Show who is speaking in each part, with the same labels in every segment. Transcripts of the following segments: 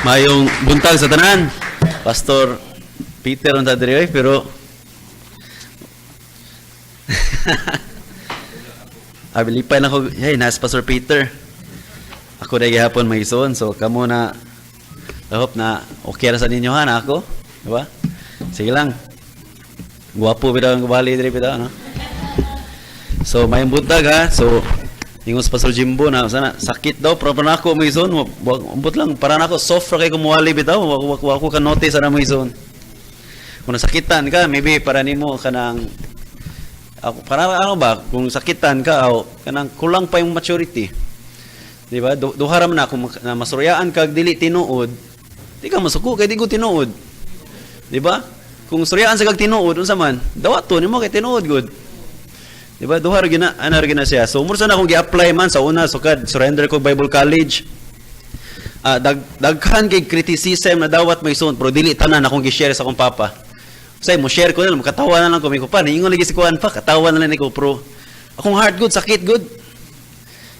Speaker 1: Mayong buntag sa tanan. Pastor Peter unta diri oy, pero abi lipay na ko, hey, nas Pastor Peter. Ako dahil gihapon may ison, so kamo na, I hope na okay ra sa ninyo ha na ako, di ba? Sige lang. Gwapo bitaw ang bali diri bitaw, no? So mayong buntag ha. So ingon sa Pastor Jimbo na sana sakit daw pero para nako may ison, ambot lang, para nako soft ra kay kumuwali bitaw, wa ko ka notice ana, may ison. Kung nasakitan ka, maybe para nimo kanang ako para ano ba, kung sakitan ka o kanang kulang pa yung maturity. Di ba? Duha ra man na kung na masuryaan kag dili tinuod, di ka masuko kay di ko tinuod. Di ba? Kung suryaan sa kag tinuod, unsa man? Dawaton nimo kay tinuod gud. Di ba? Duha ra gina, ana ra gina siya. So mura sa na akong gi-apply man sa una sukad surrender ko Bible College. Daghan kay criticism na dawat may son, pero dili tanan akong gi-share sa akong papa. Say mo share ko na lang, katawa na lang ko, may ko pa, niingon lagi si kuan pa, katawa na lang ko, pero akong heart good, sakit good.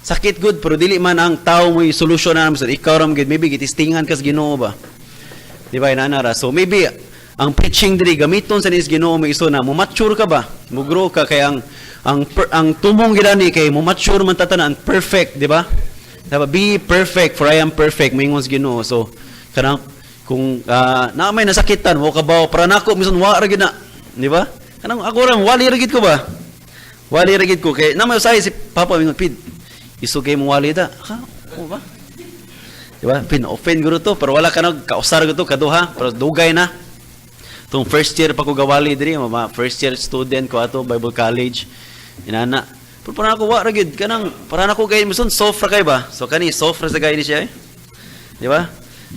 Speaker 1: Sakit good, pero dili man ang tao mo solusyon na naman, ikaw ra gid, maybe gitistingan kas Ginoo ba. Di ba, inana ra? So maybe ang preaching diri gamiton sa nis Ginoo mo iso na mo mature ka ba, mo grow ka, kay ang tumong gidani kay mo mature man tatanan perfect, di ba? Diba? "Be perfect for I am perfect," moingon sa Ginoo. So kanang kung na may nasakitan mo ka ba, para nako minsan wa ra gid na, di ba? Kanang ako ra wali ra gid ko ba? Wali ra gid ko kay na may usahay si Papa mingon, "Pid, iso kay mo wali da." Ha, o ba? Di ba? Pin offend guro to, pero wala ka nag kausar guro to kaduha, pero dugay na. Tong first year pa ko gawali diri, ma first year student ko ato Bible College. Inana. Pero para ako wa ra gyud kanang para nako kay mison soft ra kay ba. So kani soft ra sa kay ni siya eh. Di ba?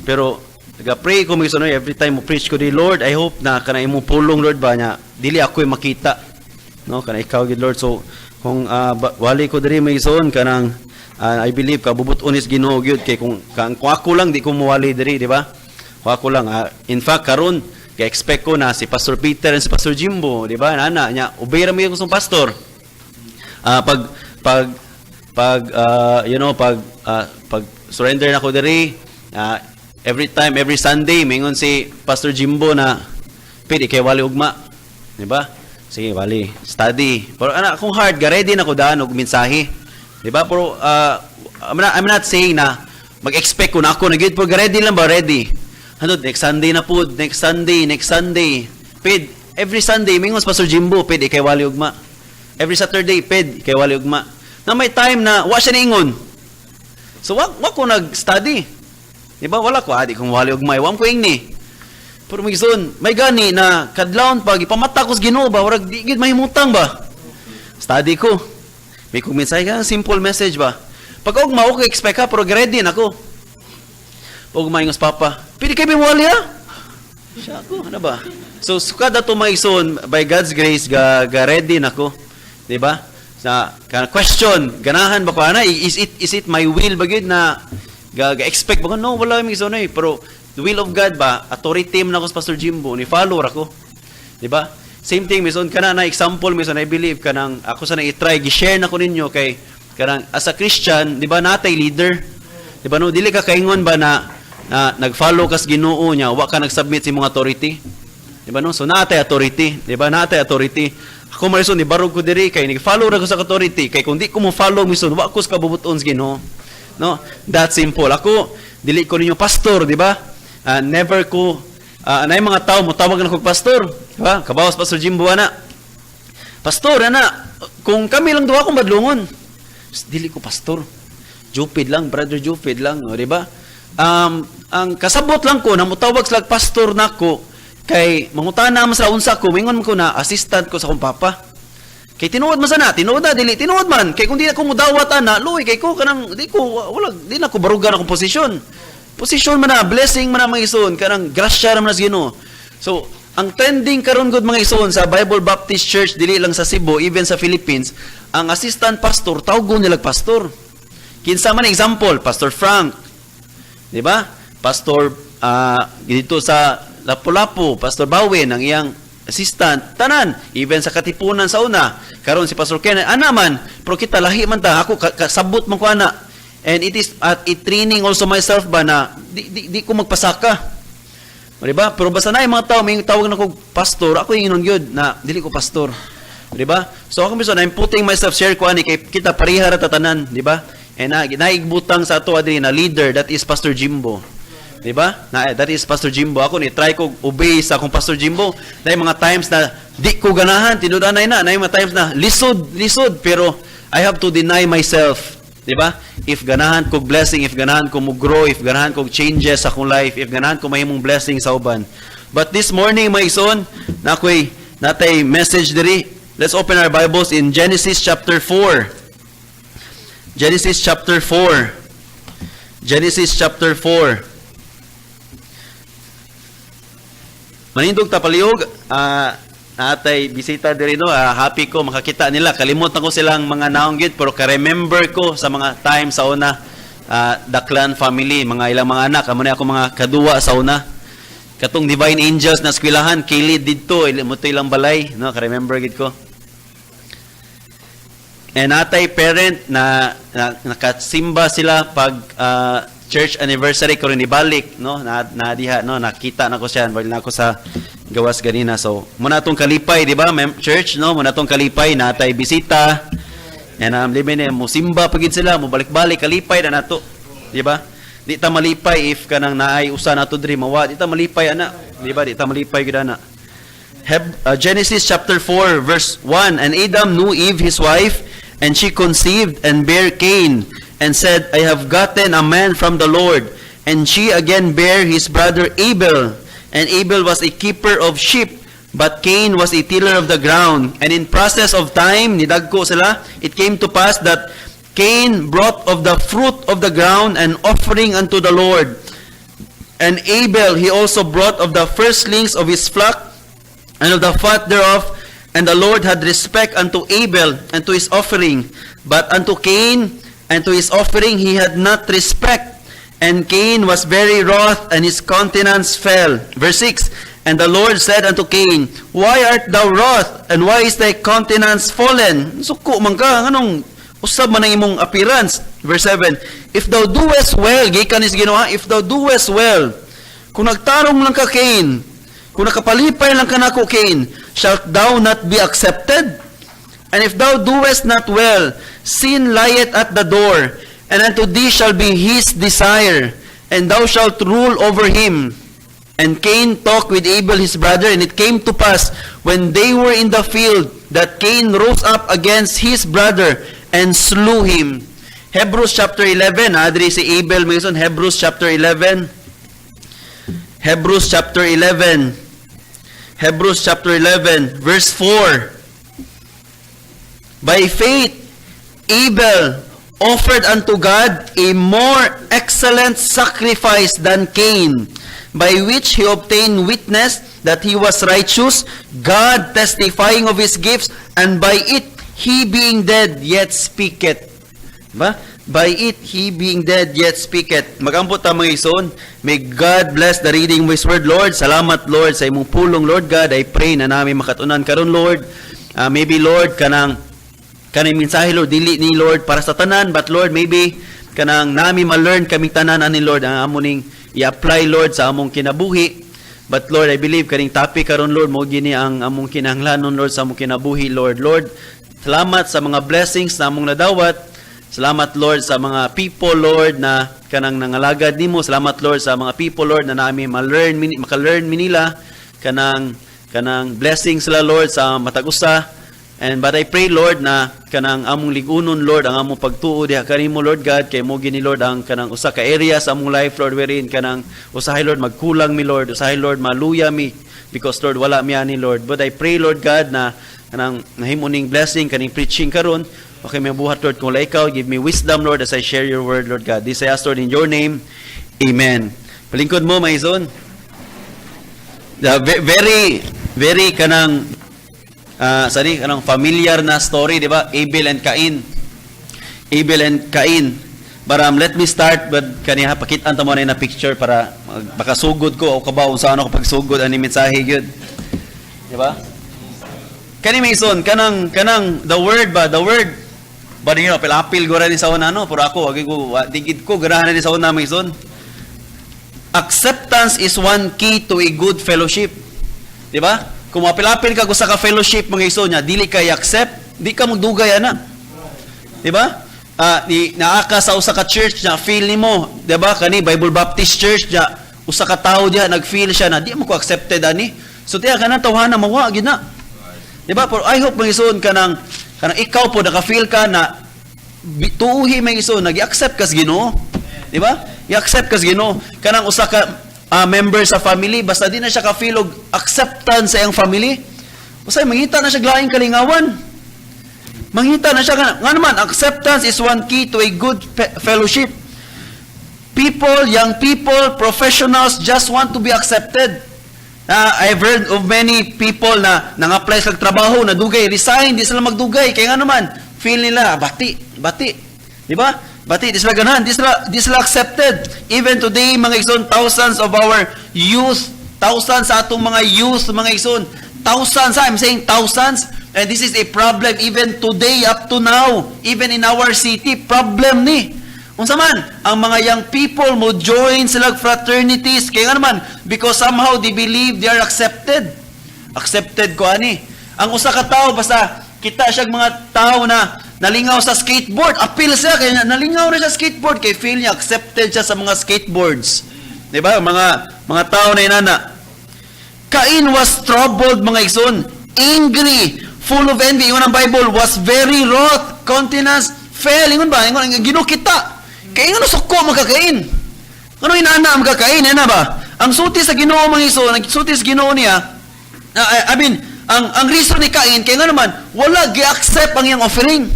Speaker 1: Pero naga-pray ko mga every time mo preach ko di, "Lord, I hope na kana imong pulong, Lord ba nya dili ako makita." No, kana ikaw gid, Lord. So kung wali ko diri may ison kanang I believe kabubut-on is Ginoo gyud kay kung ako lang di ko mowali diri, di ba? Kung ako lang, in fact karon kay expect ko na si Pastor Peter and si Pastor Jimbo, di ba? Nana nya obey ra mi akong pastor. Pag pag pag you know pag pag surrender na ko diri, every time, every Sunday mingon si Pastor Jimbo na, "Pwede kay wali ugma," di ba? Sige, wali study, pero ana akong heart ga ready na ko daan og mensahe, di ba? Pero I'm not saying na mag-expect ko na ako na gyud, pero ga ready lang ba, ready. Ano, next Sunday na pud, next Sunday, next Sunday. Pid, every Sunday mingon si Pastor Jimbo, "Pid, kay wali ugma." Every Saturday, "Ped, kay wali ugma." Na may time na wa siya niingon. So wa ko nag-study. Di ba? Wala ko adi kung wali ugma, wa ko ingni. Pero may son, may gani na kadlawon pag ipamata ko sa Ginoo ba, warag di gid mahimutang ba. Study ko. May kung mensahe ka, simple message ba. Pag ugma, okay expect ka, pero ready na ko. Pag ugma, ingos papa, "Pwede kay bimuwali ha?" Siya ako, ano ba? So, sukad ato mga ison, by God's grace, ga ready na ko. Di ba? Sa kana question, ganahan ba ko ana? Is it my will ba gyud na ga expect ba ko? No, wala may ison eh. Pero the will of God ba, authority man ako sa Pastor Jimbo, ni follow ra ko. Di ba? Same thing, mison kana na example, mison I believe kanang ako sa nang i-try gi-share na ko ninyo kay kanang as a Christian, di ba, natay leader. Di ba no, dili ka kaingon ba na nag-follow kas Ginoo niya, wa ka nag-submit sa imong authority. Di ba no? So natay authority, di ba? Natay authority. Ako man ni barog ko diri kay nag-follow ra ko sa authority, kay kung di ko mo follow mison, wa ko sa kabubuton sa Ginoo. No? That simple. Ako dili ko ninyo pastor, di ba? Never ko anay mga tao mo tawag na kog pastor, di ba? Kabawas Pastor Jimbo ana. "Pastor, ana, kung kami lang duha kong badlungon." Dili ko pastor. Jupid lang, Brother Jupid lang, o, di ba? Ang kasabot lang ko na mutawag sila pastor nako kay mangutana man sa unsa ko, mingon man ko na assistant ko sa akong papa. Kay tinuod man sana, tinuod na dili, tinuod man. Kay kung di ako mudawat ana, luoy kay ko kanang di ko wala di na ko barugan akong posisyon. Posisyon man na, blessing man na mga ison, kanang grasya ra man na sa Ginoo. So, ang trending karon gud mga ison sa Bible Baptist Church, dili lang sa Cebu, even sa Philippines, ang assistant pastor tawgon nila pastor. Kinsa man, example, Pastor Frank. Di ba? Pastor dito sa Lapu-Lapu, Pastor Bawin ang iyang assistant, tanan, even sa Katipunan sa una. Karon si Pastor Ken, ana man, pero kita lahi man ta, ako kasabot man ko ana. And it is at it training also myself ba na di ko magpasaka. Di ba? Pero basta na yung mga tao, may tawag na ko pastor, ako yung inon gyud na dili ko pastor. Di ba? So ako mismo, I'm putting myself, share ko ani kay kita pareha ra tatanan, di ba? And na naigbutang sa ato adiri na leader, that is Pastor Jimbo. Di ba? Na that is Pastor Jimbo. Ako ni try ko obey sa akong Pastor Jimbo. Na mga times na di ko ganahan, tinud-anay na, na mga times na lisod, lisod, pero I have to deny myself. Di ba? If ganahan ko blessing, if ganahan ko mo grow, if ganahan ko changes sa akong life, if ganahan ko mahimong blessing sa uban. But this morning, mga igsoon, na ako'y natay message diri. Let's open our Bibles in Genesis chapter 4. Genesis chapter 4. Genesis chapter 4. Manindog ta palihog, natay bisita diri, no, happy ko makakita nila. Kalimot na ko silang mga naong gyud, pero ka-remember ko sa mga time sa una, Daklan family, mga ilang mga anak, amo na ako mga kaduwa sa una. Katong Divine Angels na eskwelahan, kilid didto, mo to ilang balay, no, ka-remember gid ko. And natay parent na nakasimba sila pag church anniversary ko rin ibalik, no, na diha, no, nakita na ko siya balik na ako sa gawas ganina. So muna atong kalipay, di ba, ma'am, church, no, muna atong kalipay natay bisita and libre ni musimba pagid sila, mo balik-balik, kalipay na nato, di ba? Di ta malipay if kanang naay usa nato diri mawa, di ta malipay ana, di ba? Di ta malipay gid ana. Genesis chapter 4 verse 1. And Adam knew Eve his wife, and she conceived and bare Cain and said, "I have gotten a man from the Lord." And she again bare his brother Abel. And Abel was a keeper of sheep, but Cain was a tiller of the ground. And in process of time, nidagko sila, it came to pass that Cain brought of the fruit of the ground an offering unto the Lord. And Abel he also brought of the firstlings of his flock and of the fat thereof. And the Lord had respect unto Abel and to his offering, but unto Cain and to his offering he had not respect. And Cain was very wroth, and his countenance fell. Verse 6. And the Lord said unto Cain, "Why art thou wroth, and why is thy countenance fallen?" Suko man ka, anong usab man ang imong appearance? Verse 7. If thou doest well, gikan is Ginoo, if thou doest well, kung nagtarong lang ka, Cain, kung nakapalipay lang ka nako, Cain, shalt thou not be accepted? And if thou doest not well, sin lieth at the door, and unto thee shall be his desire, and thou shalt rule over him. And Cain talked with Abel his brother, and it came to pass, when they were in the field, that Cain rose up against his brother and slew him. Hebrews chapter 11, adri si Abel, mga igsoon, Hebrews chapter 11. Hebrews chapter 11. Hebrews chapter 11, verse 4. By faith, Abel offered unto God a more excellent sacrifice than Cain, by which he obtained witness that he was righteous, God testifying of his gifts, and by it he being dead yet speaketh. Ba? By it he being dead yet speaketh. Magampo ta, mga igsoon. May God bless the reading of His word, Lord. Salamat, Lord, sa imong pulong, Lord God. I pray na namin makatunan karon, Lord. Maybe, Lord, kanang mensahe, Lord, dili ni, Lord, para sa tanan, but Lord, maybe kanang nami ma-learn kaming tanan ani, Lord, ang amo ning i-apply, Lord, sa among kinabuhi. But Lord, I believe kaning topic karon, Lord, mo gini ang among kinahanglanon, Lord, sa among kinabuhi, Lord. Lord, salamat sa mga blessings na among nadawat. Salamat, Lord, sa mga people, Lord, na kanang nangalagad nimo. Salamat, Lord, sa mga people, Lord, na nami ma-learn maka-learn mi nila kanang blessings sila, Lord, sa matag usa. And but I pray, Lord, na kanang among ligunon, Lord, ang among pagtuo diha kanimo, Lord God, kay mo gini, Lord, ang kanang usa ka area sa among life, Lord, wherein kanang usahay, Lord, magkulang mi, Lord, usahay, Lord, maluya mi because, Lord, wala mi ani, Lord. But I pray, Lord God, na kanang nahimo ning blessing kaning preaching karon. Okay, may buhat, Lord, kung wala ikaw, give me wisdom, Lord, as I share your word, Lord God. This I ask, Lord, in your name. Amen. Palingkod mo, mga igsoon. Very, very kanang sani kanang familiar na story, di ba? Abel and Cain. Abel and Cain. But let me start with kaniha, pakitaan ta mo na picture para makasugod ko o kabaw unsa ano ko pagsugod ani mensahe gyud. Di ba? Kani, Mason, kanang the word ba, the word Ba ninyo, apil-apil gura ni sa una, no? Pero ako, wagi ko, digid ko, ganahan ni sa una, mga igsoon. Acceptance is one key to a good fellowship. Di ba? Kung apil-apil ka sa ka fellowship, mga igsoon niya, dili ka i-accept, di ka magdugay ana. Di ba? Ni naa ka sa usa ka church na feel nimo, di ba? Kani Bible Baptist Church niya, usa ka tawo diha nag-feel siya na di mo ko accepted ani. So tiya kanang tawhana mawa gyud na. Di ba? Pero I hope, mga igsoon, kanang ikaw po naka-feel ka na tuuhi, mga igsoon, nag-accept ka sa Ginoo. Di ba? I-accept ka sa Ginoo. Kanang usa ka member sa family, basta di na siya ka-feel og acceptance sa iyang family. Usay mangita na siya laing kalingawan. Mangita na siya nga naman, acceptance is one key to a good fellowship. People, young people, professionals just want to be accepted. I've heard of many people na nang-apply sa trabaho, na dugay, resign, di sila magdugay. Kaya nga naman, feel nila, bati, bati. Di ba? Bati, di sila ganahan, di sila accepted. Even today, mga igsoon, thousands of our youth, thousands sa atong mga youth, mga igsoon, thousands, I'm saying thousands, and this is a problem even today, up to now, even in our city, problem ni. Unsa man, ang mga young people mo join sila fraternities, kaya nga naman, because somehow they believe they are accepted. Accepted ko ani. Ang usa ka tawo, basta kita siya mga tao na nalingaw sa skateboard, apil siya kay nalingaw na siya skateboard kay feel niya accepted siya sa mga skateboards. Di ba? Mga tao na inana. Cain was troubled, mga igsoon, angry, full of envy. Ingon ang Bible, was very wroth, countenance fell. Ingon ba? Ingon, ang Ginoo kita. Kay ingon suko makakain. Ano inana ang makakain, ana ba? Ang sulti sa Ginoo, mga igsoon, ang sulti sa Ginoo niya, I mean, ang reason ni Cain, kay nga naman, wala gi-accept ang iyang offering.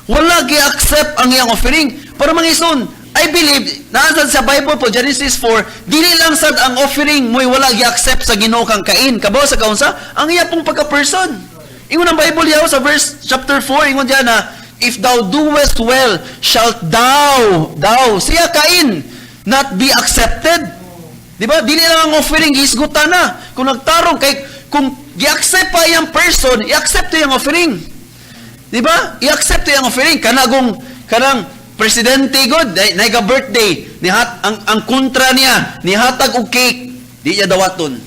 Speaker 1: Wala gi-accept ang iyang offering. Pero mga igsoon, I believe, naa sad sa Bible po, Genesis 4, dili lang sad ang offering mo'y wala gi-accept sa Ginoo kang Cain. Kabaw sa kaunsa? Ang iya pong pagka-person. Ingon ang Bible yaw sa verse chapter 4, ingon diyan na, "If thou doest well, shalt thou, thou," siya Cain, "not be accepted?" Di ba? Dili lang ang offering, gihisgutan na. Kung nagtarong, kay, kung gi-accept pa iyang person, i-accept iyang offering. Di ba? I-accept iyang offering. Kanagong, kanang presidente god, naiga birthday, nihat, ang kontra niya, nihatag og cake, di niya dawaton.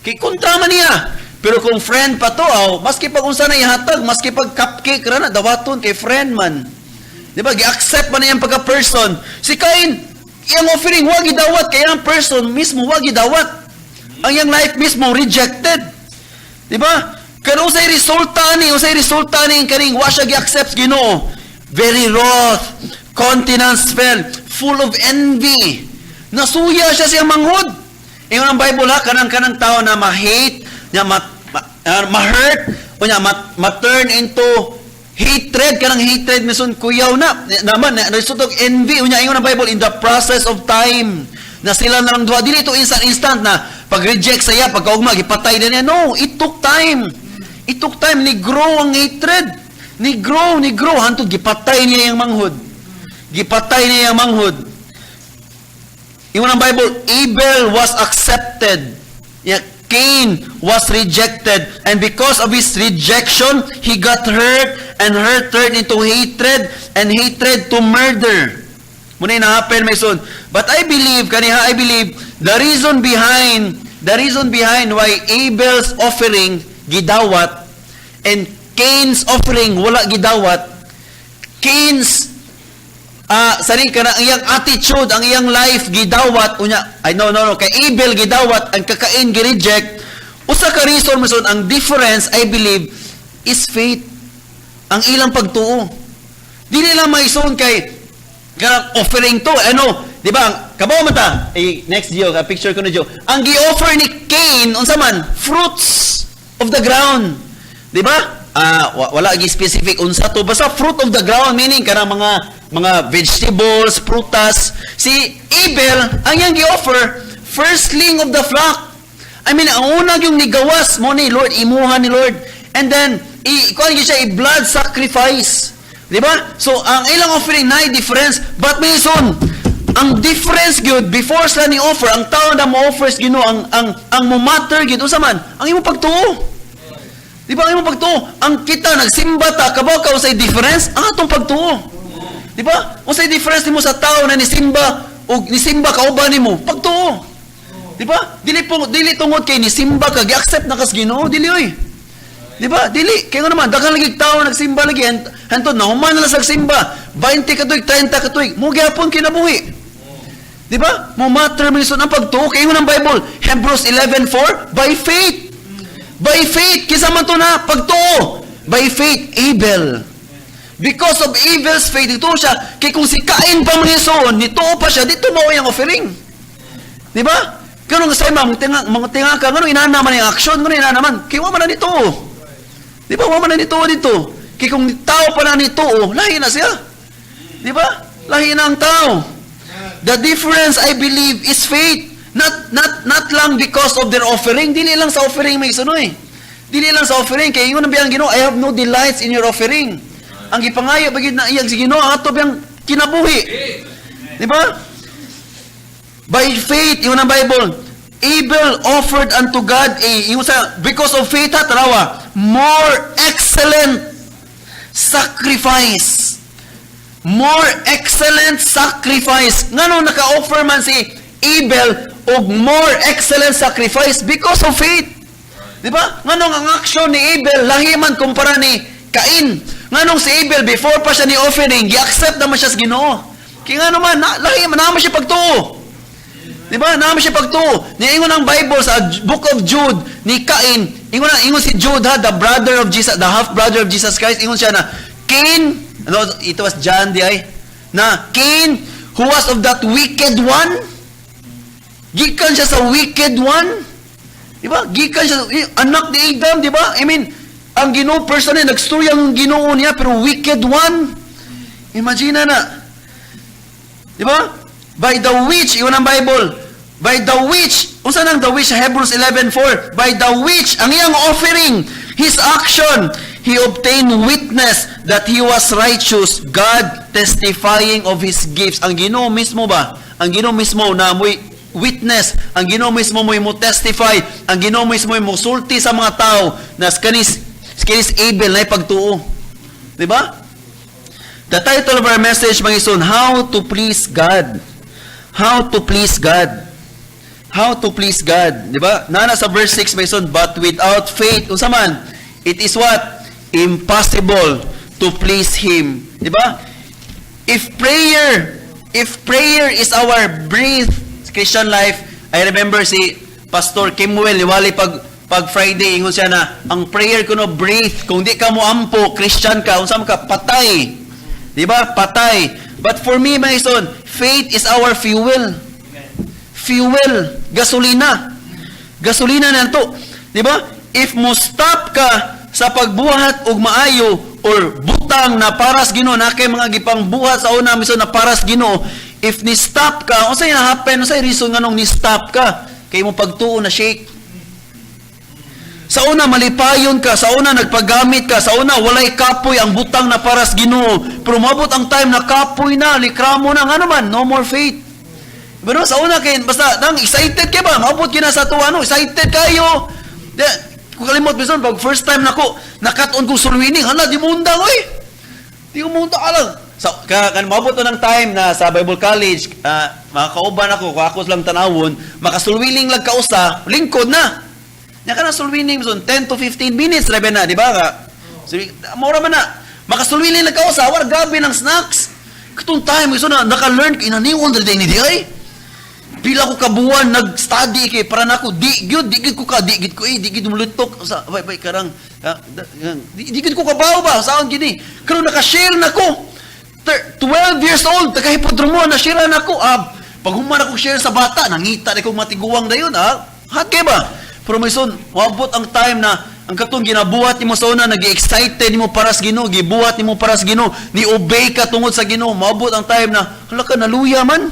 Speaker 1: Kay kontra man niya. Pero kung friend pa to, aw, maski pag unsa na ihatag, maski pag cupcake ra na, dawaton kay friend man. Di ba? Gi-accept man niyang pagka-person. Si Cain, iyang offering, wag gidawat. Kaya ang person mismo, wag gidawat. Ang iyang life mismo, rejected. Di ba? Pero usay resulta ni kaning wa siya gi-accept Ginoo. Very wroth, countenance fell, full of envy. Nasuya siya siyang manghod. Ingon ang Bible ha, kanang tao na ma-hate, nya ma-hurt, o nya ma-turn into hatred, kanang hatred mison kuyaw na naman na result og envy. Unya ingon ang Bible, in the process of time na sila na lang duha, dili ito instant instant na pag-reject sa iya, pagkaugma gipatay na niya. No, it took time, it took time, ni grow ang hatred, ni grow, ni grow hantod gipatay niya yung manghod, gipatay niya yung manghod. Ingon ang Bible, Abel was accepted. Yeah, Cain was rejected. And because of his rejection, he got hurt, and hurt turned into hatred, and hatred to murder. Muna yung na-happen, my son. But I believe, kaniha, I believe, the reason behind why Abel's offering gidawat and Cain's offering wala gidawat, Cain's sani kana ang iyang attitude, ang iyang life gidawat unya, ay no, kay Abel gidawat, ang kay Cain gi-reject. Usa ka reason mason, ang difference, I believe, is faith. Ang ilang pagtuo. Dili lang maison kay kanang offering to, ano, di ba? Kabaw man ta. Eh, next Gio, ka picture ko na Gio. Ang gi-offer ni Cain unsa man? Fruits of the ground. Di ba? Wala gi specific unsa to, basta fruit of the ground, meaning kanang mga vegetables, prutas. Si Abel, ang iyang gi-offer, firstling of the flock. I mean, ang una yung nigawas mo ni Lord, imuha ni Lord. And then, i kuan gyud siya, i-blood sacrifice. Di ba? So, ang ilang offering na difference, but may son, ang difference gyud before sila ni offer, ang tao na mo offer sa Ginoo, ang mo matter gyud unsa man? Ang imong pagtuo. Di ba ang imong pagtuo? Ang kita nagsimba ta, kabaw ka unsay difference? Ang atong pagtuo. Di ba? Unsay difference nimo sa tao na nisimba og nisimba kauban nimo? Pagtuo. Di ba? Dili tungod kay nisimba ka, gi-accept na kas Ginoo, dili oy. Di ba? Dili. Kaya nga naman, daghan lagi tao nagsimba lagi, hantod nahuman na lang sa simba, 20 ka tuig, 30 ka tuig, mo gyapon kinabuhi. Di ba? Mo matter man ang pagtuo kay ingon ang Bible, Hebrews 11:4, by faith. By faith, kinsa man to na pagtuo. By faith, Abel. Because of Abel's faith, ito siya, kay kung si Cain pa mga isuon, nituo pa siya, dito mao yung offering. Di ba? Ganun sa mga tinga ka, ganun inana man yung action, ganun inana man, kay wa man na nito. Di ba? Wa man na nito dito. Kay kung tao pa na nito, lahi na siya. Di ba? Lahi na ang tao. The difference, I believe, is faith. Not lang because of their offering. Dili lang sa offering, may sunoy. Dili lang sa offering. Kay ingon ang biyang Ginoo, "I have no delights in your offering." Ang gipangayo ba na iyang si Ginoo ang ato biyang kinabuhi. Di ba? By faith, ingon ang Bible, Abel offered unto God a, ingon sa, because of faith ha, tarawa, more excellent sacrifice. More excellent sacrifice. Ngano naka-offer man si Abel og more excellent sacrifice? Because of faith. Di ba? Nganong ang action ni Abel lahi man kumpara ni Cain? Nganong si Abel, before pa siya ni offering, gi-accept naman siya sa Ginoo? Kaya nga naman, na, lahi man naman siya pagtuo. Di ba? Naman siya pagtuo. Niingon ang Bible sa Book of Jude ni Cain, ingon na ingon si Jude ha, the brother of Jesus, the half brother of Jesus Christ, ingon siya na Cain, ano, it was John di ay, na Cain who was of that wicked one, gikan siya sa wicked one. Di ba? Gikan siya, eh, anak ni Adam, di ba? I mean, ang Ginoo person eh, nagstorya ang Ginoo niya, pero wicked one. Imagine na. Di ba? By the which, yun ang Bible, by the which, unsa nang the which, Hebrews 11:4, by the which, ang iyang offering, his action, he obtained witness that he was righteous, God testifying of his gifts. Ang Ginoo mismo ba? Ang Ginoo mismo na mo'y witness, ang Ginoo mismo mo'y mo testify, ang Ginoo mismo mo sulti sa mga tao na kanis Abel na ipagtuo. Di ba? The title of our message, mga ison, How to Please God. How to Please God. How to please God. Di ba? Nana sa verse 6, mga ison, but without faith, unsa man, it is what? Impossible to please Him. Di ba? If prayer is our breath, Christian life, I remember si Pastor Kimuel, niwali pag Friday, ingon siya na, ang prayer kuno breath, kung di ka mo ampo, Christian ka, unsa man ka, patay. Di ba? Patay. But for me, my son, faith is our fuel. Fuel. Gasolina. Gasolina na to. Di ba? If mo stop ka sa pagbuhat og maayo or butang na paras Ginoo na kay mga gipang buhat sa una miso na paras Ginoo, if ni stop ka, unsay na happen? Unsay reason nganong ni stop ka? Kay mo pagtuo na shake. Sa una malipayon ka, sa una nagpagamit ka, sa una walay kapoy ang butang na paras Ginoo. Pero moabot ang time na kapoy na, likramo na, ngano man, no more faith. Pero sa una kay basta nang excited kay ba, maabot kina sa tuwa ano, excited kayo. Di, kung kalimot bison pag first time nako, nakat-on kong sulwining, hala di mo undang oy. Di mo undang alang. Sa ka kan maabot to ng time na sa Bible College, mga kauban ako, kung ako lang tanawon, makasulwiling lang kausa, lingkod na. Nya ka na sulwining so 10 to 15 minutes ra na, di ba ka? So, mura man na. Makasulwiling lang kausa, wala gabi ng snacks. Katong time so na naka-learn inaniwon dali ni di ay. Pila ko kabuan nag-study kay para nako di gyud di gyud ko ka di gyud ko eh di gyud mulutok sa bay bay karang di gyud ko kabaw ba saan gini karon naka-share na ko. 12 years old, taga hipodromo na share na ko. Pag human ako share sa bata, nangita na kong matiguang dayon hat kay ba. Pero may son, moabot ang time na ang katong ginabuhat nimo sa una, nagi-excited nimo para sa Ginoo, gibuhat nimo para sa Ginoo, ni obey ka tungod sa Ginoo, moabot ang time na hala ka, naluya man.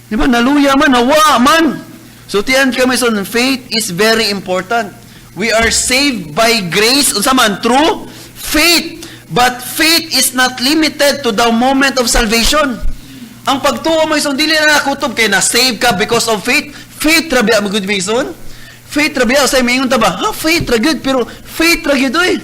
Speaker 1: Di ba? Naluya man, nawa man. So tiyan kami son, faith is very important. We are saved by grace, unsa man, through faith. But faith is not limited to the moment of salvation. Ang pagtuo mo son, dili na nakutob kay na save ka because of faith. Faith ra biya mo good son. Faith ra biya say maingon ta ba? Ha, faith ra gyud, pero faith ra gyud oy.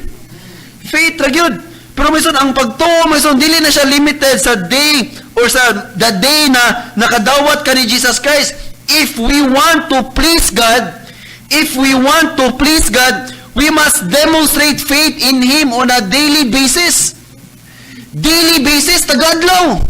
Speaker 1: Faith ra gyud. Pero mga igsoon, ang pagtuo, mga igsoon, dili na siya limited sa day or sa the day na nakadawat ka ni Jesus Christ. If we want to please God, if we want to please God, we must demonstrate faith in Him on a daily basis. Daily basis, tagadlaw.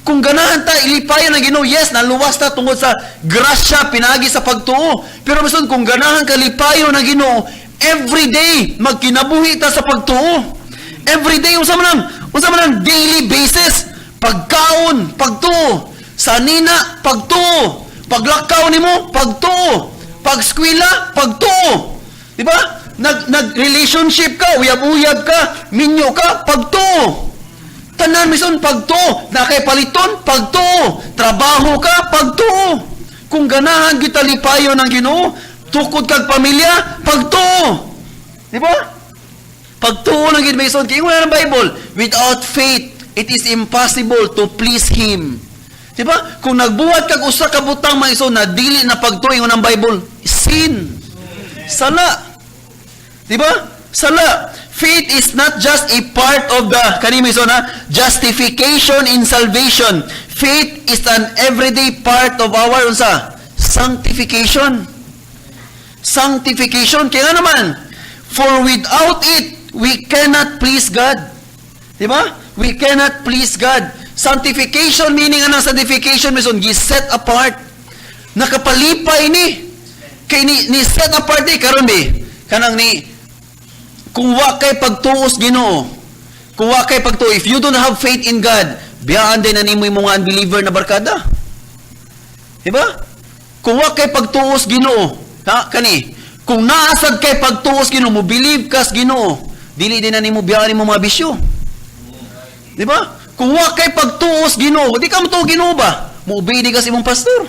Speaker 1: Kung ganahan ta, ilipayon ang Ginoo, yes, naluwas ta tungod sa grasya, pinagi sa pagtuo. Pero mason, kung ganahan ka lipayon ang Ginoo, every day, magkinabuhi ta sa pagtuo. Every day, unsa man ang daily basis, pagkaon, pagtuo. Sa nina, pagtuo. Paglakaw nimo, pagtuo. Pagskwela, pagtuo. Di ba? Nag relationship ka, uyab-uyab ka, minyo ka, pagtuo. Tanan mison pagtuo, na kay paliton, pagtuo. Trabaho ka, pagtuo. Kung ganahan kita lipayon ng Ginoo, tukod kag pamilya, pagtuo. Di ba? Pagtuo ng Ginoo maison, kay ingon ng Bible, without faith, it is impossible to please Him. Di ba? Kung nagbuhat kag usa ka butang, mga igsoon, na dili na pagtuo, ingon ng Bible, sin. Sala. Di ba? Sala. Faith is not just a part of the kani mga igsoon, ha, justification in salvation. Faith is an everyday part of our unsa? Sanctification. Sanctification. Kaya nga naman, for without it, we cannot please God. Di ba? We cannot please God. Sanctification, meaning anong sanctification, maison, gi-set apart. Nakapalipay ni. Kay ni set apart ni, karon bi, kanang ni, kung wa kay pagtuos Ginoo, kung wa kay pagtuo, if you don't have faith in God, biyaan din na nimo yung mga unbeliever na barkada. Diba? Kung wa kay pagtuos Ginoo, ha, kani, kung naasad kay pagtuos Ginoo, mo believe kas Ginoo, dili din na nimo biyaan nimo mga bisyo. Di ba? Kung wa kay pagtuos Ginoo, di ka mo tuo Ginoo ba? Mo obey di ka sa imong pastor.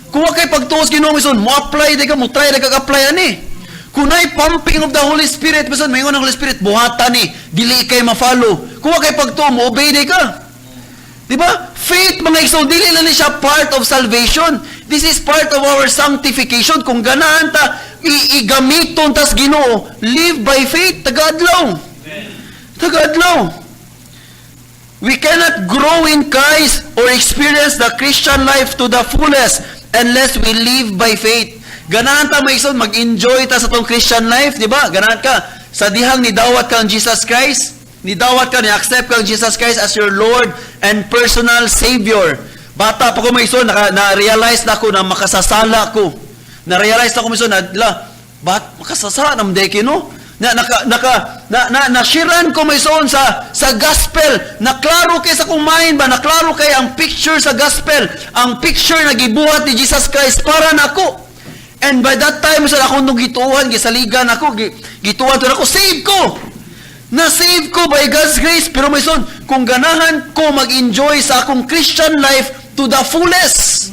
Speaker 1: Kung wa kay pagtuos Ginoo mison, mo apply di ka, mo try di ka apply ani. Kung naay pumping of the Holy Spirit, bisan maingon ang Holy Spirit, buhatan ni, dili kay ma-follow. Kung wa kay pagtuo, mo obey di ka. Di ba? Faith, mga igsoon, dili lang ni siya part of salvation. This is part of our sanctification. Kung ganahan ta, igamiton tas Ginoo, live by faith, tagadlaw. Tagadlaw. We cannot grow in Christ or experience the Christian life to the fullest unless we live by faith. Ganahan ta, mga igsoon, mag-enjoy ta sa tong Christian life, di ba? Ganahan ka sa dihang nidawat kang Jesus Christ, nidawat ka, ni-accept kang Jesus Christ as your Lord and personal Savior. Bata pa ko, mga igsoon, na-realize na ako na makasasala ko. Na-realize na ko, mga igsoon, na, la, ba't makasasala na mdeki, no? Na naka naka na na nashiran ko, mga igsoon, sa gospel, na klaro kay sa akong mind ba, na klaro kay ang picture sa gospel, ang picture na gibuhat ni Jesus Christ para nako. And by that time sa akong nung gituohan, gisaligan ako, gituohan to ako, save ko na, save ko by God's grace. Pero mga igsoon, kung ganahan ko mag-enjoy sa akong Christian life to the fullest,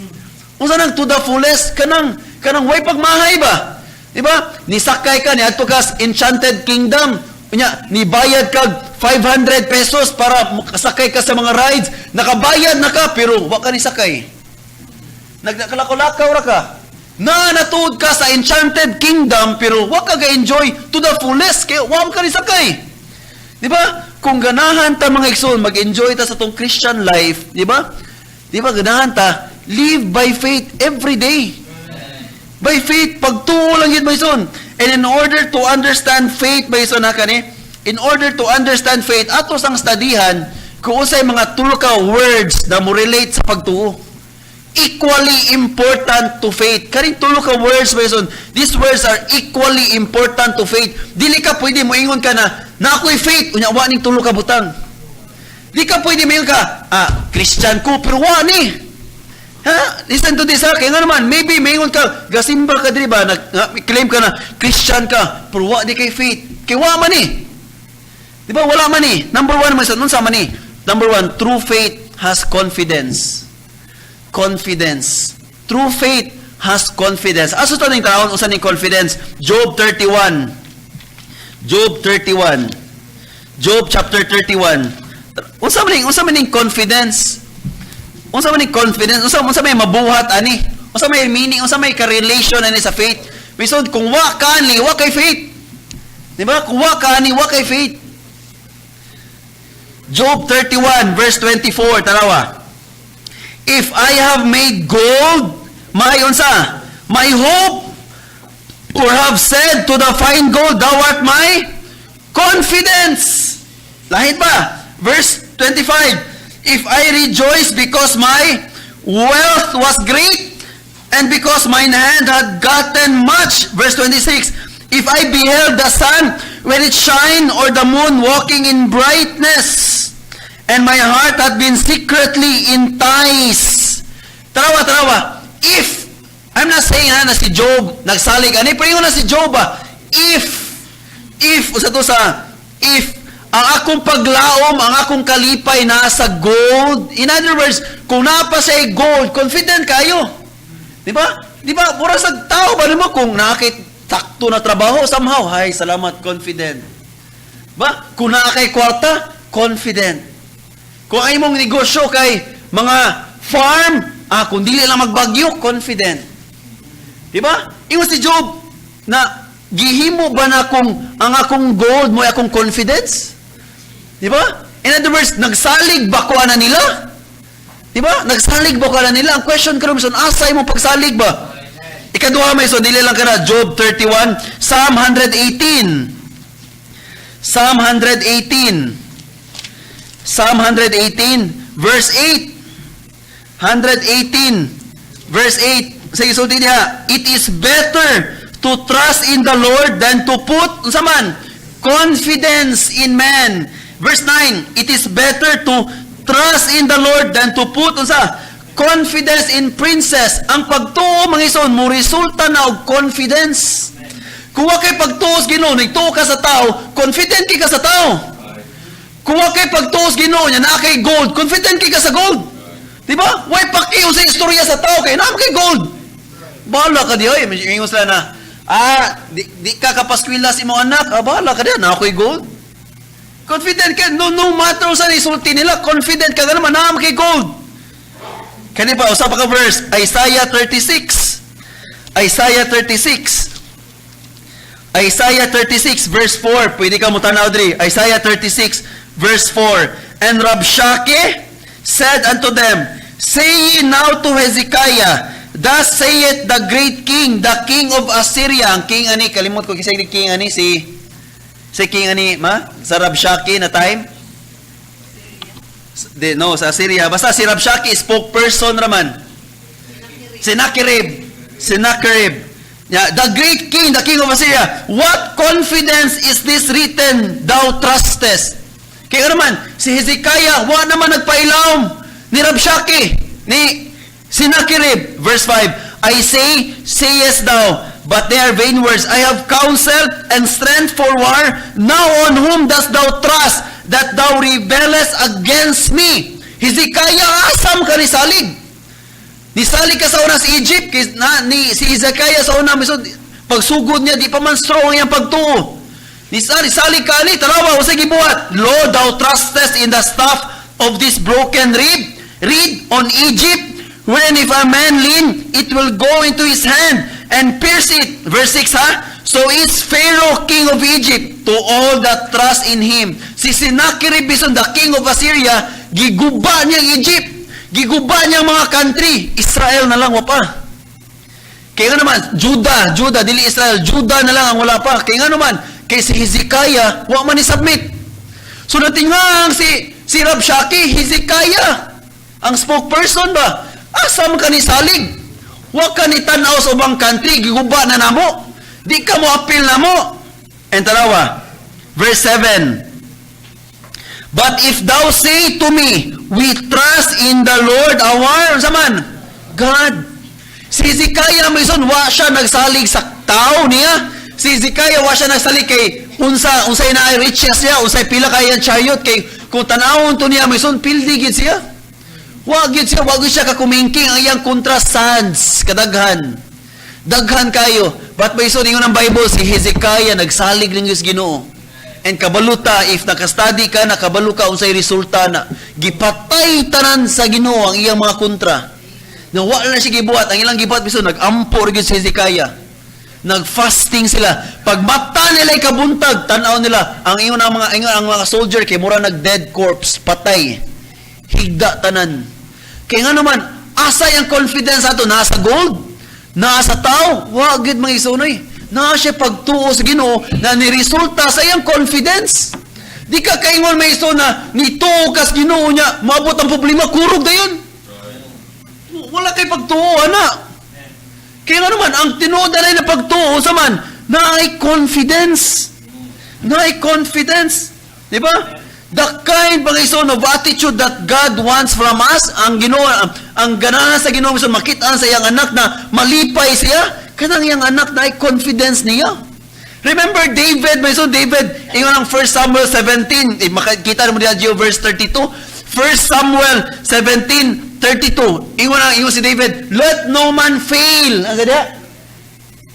Speaker 1: unsa nang to the fullest? Kanang way pagmahay ba? Di ba? Nisakay ka, niadto ka sa Enchanted Kingdom. Unya, nibayad kag 500 pesos para makasakay ka sa mga rides. Nakabayad na ka, pero wa ka nisakay. Nagkalakaw ra ka. Na natuod ka sa Enchanted Kingdom, pero wa ka ga-enjoy to the fullest, kaya wa ka nisakay. Di ba? Kung ganahan ta, mga igsoon, mag-enjoy ta sa tong Christian life, di ba? Di ba ganahan ta, live by faith every day. By faith, pagtuo lang yun, mga igsoon. And in order to understand faith, mga igsoon, ha, kani, in order to understand faith, ato sang studyhan kung unsay mga tulo ka words na mo relate sa pagtuo. Equally important to faith. Kaning tulo ka words, mga igsoon, these words are equally important to faith. Dili ka pwede moingon ka na, na ako'y faith, unya wa ning tulo ka butang. Di ka pwede moingon ka, ah, Christian ko, pero wa ni. Ha? Listen to this, ha? Kaya nga naman, maybe maingon ka, gasimba ka diri ba, nag, claim ka na, Christian ka, pero wa di kay faith. Kay wa man eh. Di ba? Wala man eh. Number one, man, nun sa man eh. Number one, true faith has confidence. Confidence. True faith has confidence. Aso to ning taon, usa ning confidence? Job 31. Job 31. Job chapter 31. Unsa man ning confidence? Unsa man ning confidence? Unsa may mabuhat ani? Unsa may meaning? Unsa may ka-relation ani sa faith? Mga igsoon, kung wa ka ni, wa kay faith. Di ba? Kung wa ka ni, wa kay faith. Job 31 verse 24, tanawa. "If I have made gold my unsa? My hope, or have said to the fine gold, 'Thou art my confidence.'" Lahit ba? Verse 25. "If I rejoice because my wealth was great, and because mine hand had gotten much." Verse 26. "If I beheld the sun when it shined, or the moon walking in brightness, and my heart had been secretly enticed." Tanawa, tanawa. If, I'm not saying ha, na si Job nagsalig ani, pero ingon na si Job ba, if, usa to sa, if, ang akong paglaom, ang akong kalipay nasa gold. In other words, kung naa pa siya gold, confident kayo. Di ba? Di ba? Mura sa tao ba nimo kung naa kay sakto na trabaho somehow, hay, salamat, confident. Ba? Kung naa kay kwarta, confident. Kung ay mong negosyo kay mga farm, kung dili lang magbagyo, confident. Di ba? Ingon si Job na gihimo ba na kung ang akong gold mo akong confidence? Di ba? In other words, nagsalig ba ko ana nila? Di ba? Nagsalig ba ko ana nila? Ang question karon, son, asa imong pagsalig ba? Ikaduha, may so dili lang kana Job 31, Psalm 118. Psalm 118. Psalm 118 verse 8. 118 verse 8. Sige, sulti niya, "It is better to trust in the Lord than to put," unsa man, "confidence in man." Verse 9, "It is better to trust in the Lord than to put," unsa, "confidence in princes." Ang pagtuo, mga igsoon, mo resulta na og confidence. Kung wa kay pagtuo sa Ginoo, nagtuo ka sa tao, confident ka sa tao. Kung wa kay pagtuo sa Ginoo, nya naa kay gold, confident ka sa gold. Di ba? Way paki sa istorya sa tao kay naa kay gold. Bahala ka di oy, ingon sila na di ka kapaskwila sa imong anak, bahala ka di, naa ko'y gold. Confident ka, no, no matter sa isulti nila, confident ka naman, naa kay gold. Kani pa, usa pa ka verse, Isaiah 36. Isaiah 36. Isaiah 36 verse 4. Pwede ka mo tanaw diri. Isaiah 36 verse 4. "And Rabshakeh said unto them, 'Say ye now to Hezekiah, Thus saith the great king, the king of Assyria.'" Ang king ani, kalimot ko kisay king ani si king ani ma sa Rabshakeh na time. Di, no, sa Assyria. Basta si Rabshakeh, spokesperson raman. Sennacherib. Sennacherib. Yeah, "The great king, the king of Assyria, what confidence is this written thou trustest?" Kaya naman, si Hezekiah, wa naman nagpailawom ni Rabshakeh, ni Sennacherib. Verse 5, "I say, sayest thou, but they are vain words. I have counsel and strength for war. Now on whom dost thou trust that thou rebellest against me?" Hezekiah, asam ka ni salig? Nisalig ka sa una sa Egypt, kay na, ni si Hezekiah sa una, misod, pagsugod niya, di pa man strong ang iyang pagtuo. Nisali, salig ka ani, tanawa, usay gibuhat. "Lo, thou trustest in the staff of this broken reed on Egypt, wherein if a man lean, it will go into his hand and pierce it." Verse 6, ha? "So is Pharaoh, king of Egypt, to all that trust in him." Si Sennacherib bison, the king of Assyria, giguba niya ang Egypt. Giguba niya ang mga country. Israel na lang, wa pa. Kaya nga naman, Judah, Judah, dili Israel, Judah na lang ang wala pa. Kaya nga naman, kay si Hezekiah, wa man ni-submit. So natingang si Rabshakeh, Hezekiah, ang spokesperson ba? Asa man ka ni salig? Wa ka ni tan-aw sa ubang country, giguba na namo. Di ka mo apil namo. And tanawa, verse 7. "But if thou say to me, 'We trust in the Lord our,'" unsa man? "God." Si Hezekiah may son, wa siya nagsalig sa tao niya. Si Hezekiah wa siya nagsalig kay unsa unsay na riches niya, unsay pila kay ang chariot, kay kung tanawon to niya may son, pildi gid siya. Wa gid siya, wa gid siya kakumingking ang iyang kontra sands kadaghan. Daghan kayo. But may son, ingon ang Bible, si Hezekiah nagsalig ning Diyos Ginoo. And kabaluta, if nakastudy ka, nakabalo ka unsay resulta na gipatay tanan sa Ginoo ang iyang mga kontra. Na wala na siya gibuhat. Ang ilang gibuhat biso, nag-ampo ra gyud si Hezekiah. Nag-fasting sila. Pag mata nila kabuntag, tanaw nila ang ingon ang mga ingon ang mga soldier kay mura nag dead corpse, patay. Higda tanan. Kay nga naman, asa yung confidence ato? Naa sa gold? Naa sa tao? Wa gid, mga igsoon. Naa siya pagtuo sa Ginoo na niresulta sa iyang confidence. Di ka kaingon, mga igsoon, na nituo kas Ginoo niya, maabot ang problema, kurog dayon. Wala kay pagtuo ana. Kaya nga naman, ang tinuod na na pagtuo sa man, naay confidence. Naay confidence. Di ba? The kind, mga igsoon, of attitude that God wants from us, ang Ginoo, ang ganahan sa Ginoo so makita sa iyang anak na malipay siya, kanang iyang anak na ay confidence niya. Remember David, mga igsoon, David, ingon ang 1 Samuel 17, eh, makikita mo diya Gio verse 32. 1 Samuel 17:32. Ingon si David, "Let no man fail." Ang ganda?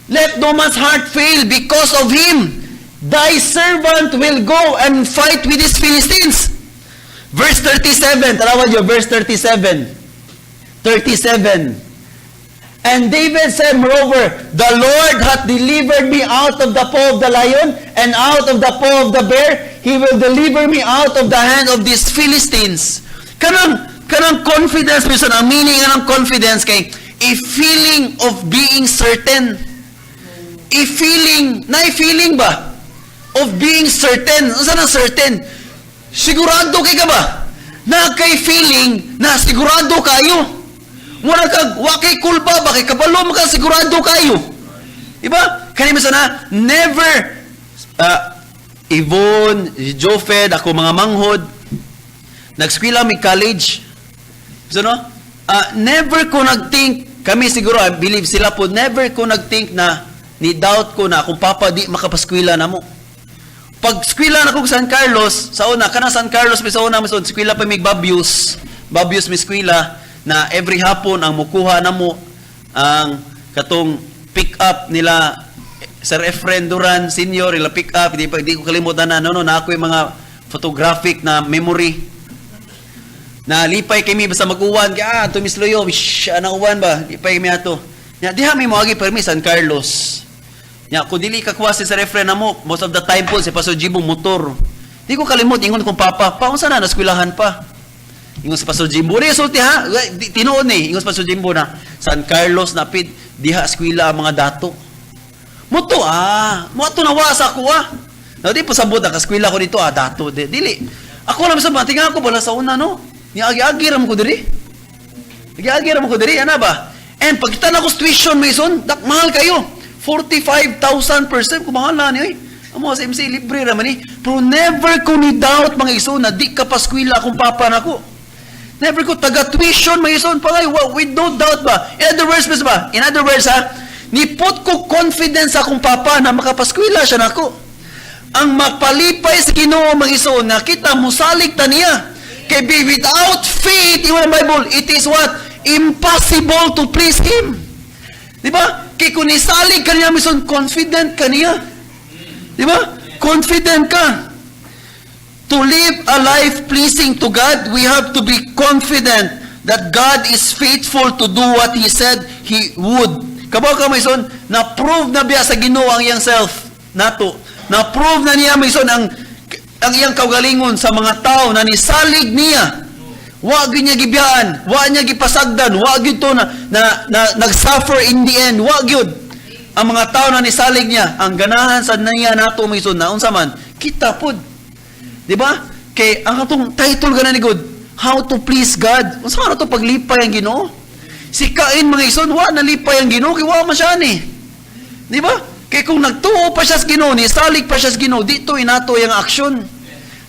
Speaker 1: "Let no man's heart fail because of him. Thy servant will go and fight with these Philistines." Verse 37, tanawan niyo, verse 37. 37. And David said, "Moreover, the Lord hath delivered me out of the paw of the lion and out of the paw of the bear. He will deliver me out of the hand of these Philistines." Kanang confidence, minsan, ang meaning ng confidence kay a feeling of being certain. A feeling, na a feeling ba? Of being certain. Ano na certain? Sigurado kay ka ba? Na kay feeling na sigurado kayo. Mura kag wa kay kulpa ba, kay kabalo mo ka, sigurado kayo. Diba? Kani mo na never Yvonne, Jofed, ako mga manghod, nagskwela mi college. So no? Never ko nag-think, kami siguro, I believe sila po, never ko nag-think na ni doubt ko na akong papa di makapaskwela na mo. Pag skwela na ko sa San Carlos, sa una, kana San Carlos, mi sa una, mi sa skwela pa mig Babius, Babius mi skwela, na every hapon ang mukuha na mo ang katong pick up nila Sir Efren Duran Senior, ila pick up, di ko kalimutan na, no, na ako yung mga photographic na memory na lipay kami basta mag-uwan kaya ah, to Miss Loyo, shh, ana uwan ba, lipay kami ato nya diha mi moagi permi San Carlos nya kung dili ka kuha si Sir Efren na mo, most of the time po si Pastor Jimbo motor. Di ko kalimot ingon kong papa pa, unsa na naskwelahan pa? Ingon si Pastor Jimbo, di sulti ha, tinuod ni ingon si Pastor Jimbo na San Carlos na pid diha eskwela ang mga dato mo to ah, mo ato nawa sa ako ah. Na di po sabot na kaskwela ko dito ah, dato di, dili. Ako lang sa tinga ko bala sa una no. Ni agi-agi ra mo ko diri. Agi-agi ra mo ko diri ana ba? And pagkita na ko tuition, Mason, dak mahal kayo. 45,000 per sem, kumahal na ni oy. Amo sa MC libre ra man ni. Pero never ko ni doubt, mga igsoon, na di ka paskwela akong papa nako. Never ko taga tuition, mga igsoon pa ngay with no doubt ba. In other words, ba? In other words ha, ni put ko confidence akong papa na makapaskwela siya nako. Ang mapalipay sa Ginoo, mga igsoon, na kita musalig ta niya. Kay be without faith, in the Bible, it is what? Impossible to please Him. Di ba? Kay kung nisalig ka niya, mison, confident ka niya. Di ba? Confident ka. To live a life pleasing to God, we have to be confident that God is faithful to do what He said He would. Kabaw ka, Mason, na-prove na biya sa Ginoo ang iyang self nato. Na-prove na niya, Mason, ang iyang kaugalingon sa mga tao na nisalig niya. Wa gyud niya gibiyaan, wa niya gipasagdan, wa gyud to na nag-suffer in the end, wa gyud. Ang mga tao na nisalig niya, ang ganahan sa niya nato, Mason, na unsa man, kita pod. Di ba? Kay ang atong title gana ni God, How to Please God. Unsa man ato paglipay ang Ginoo? Si Cain, mga igsoon, wa nalipay ang Ginoo kay wa man siya ni. Di ba? Kay kung nagtuo pa siya sa Ginoo, nisalig pa siya sa Ginoo, dito inato yung action.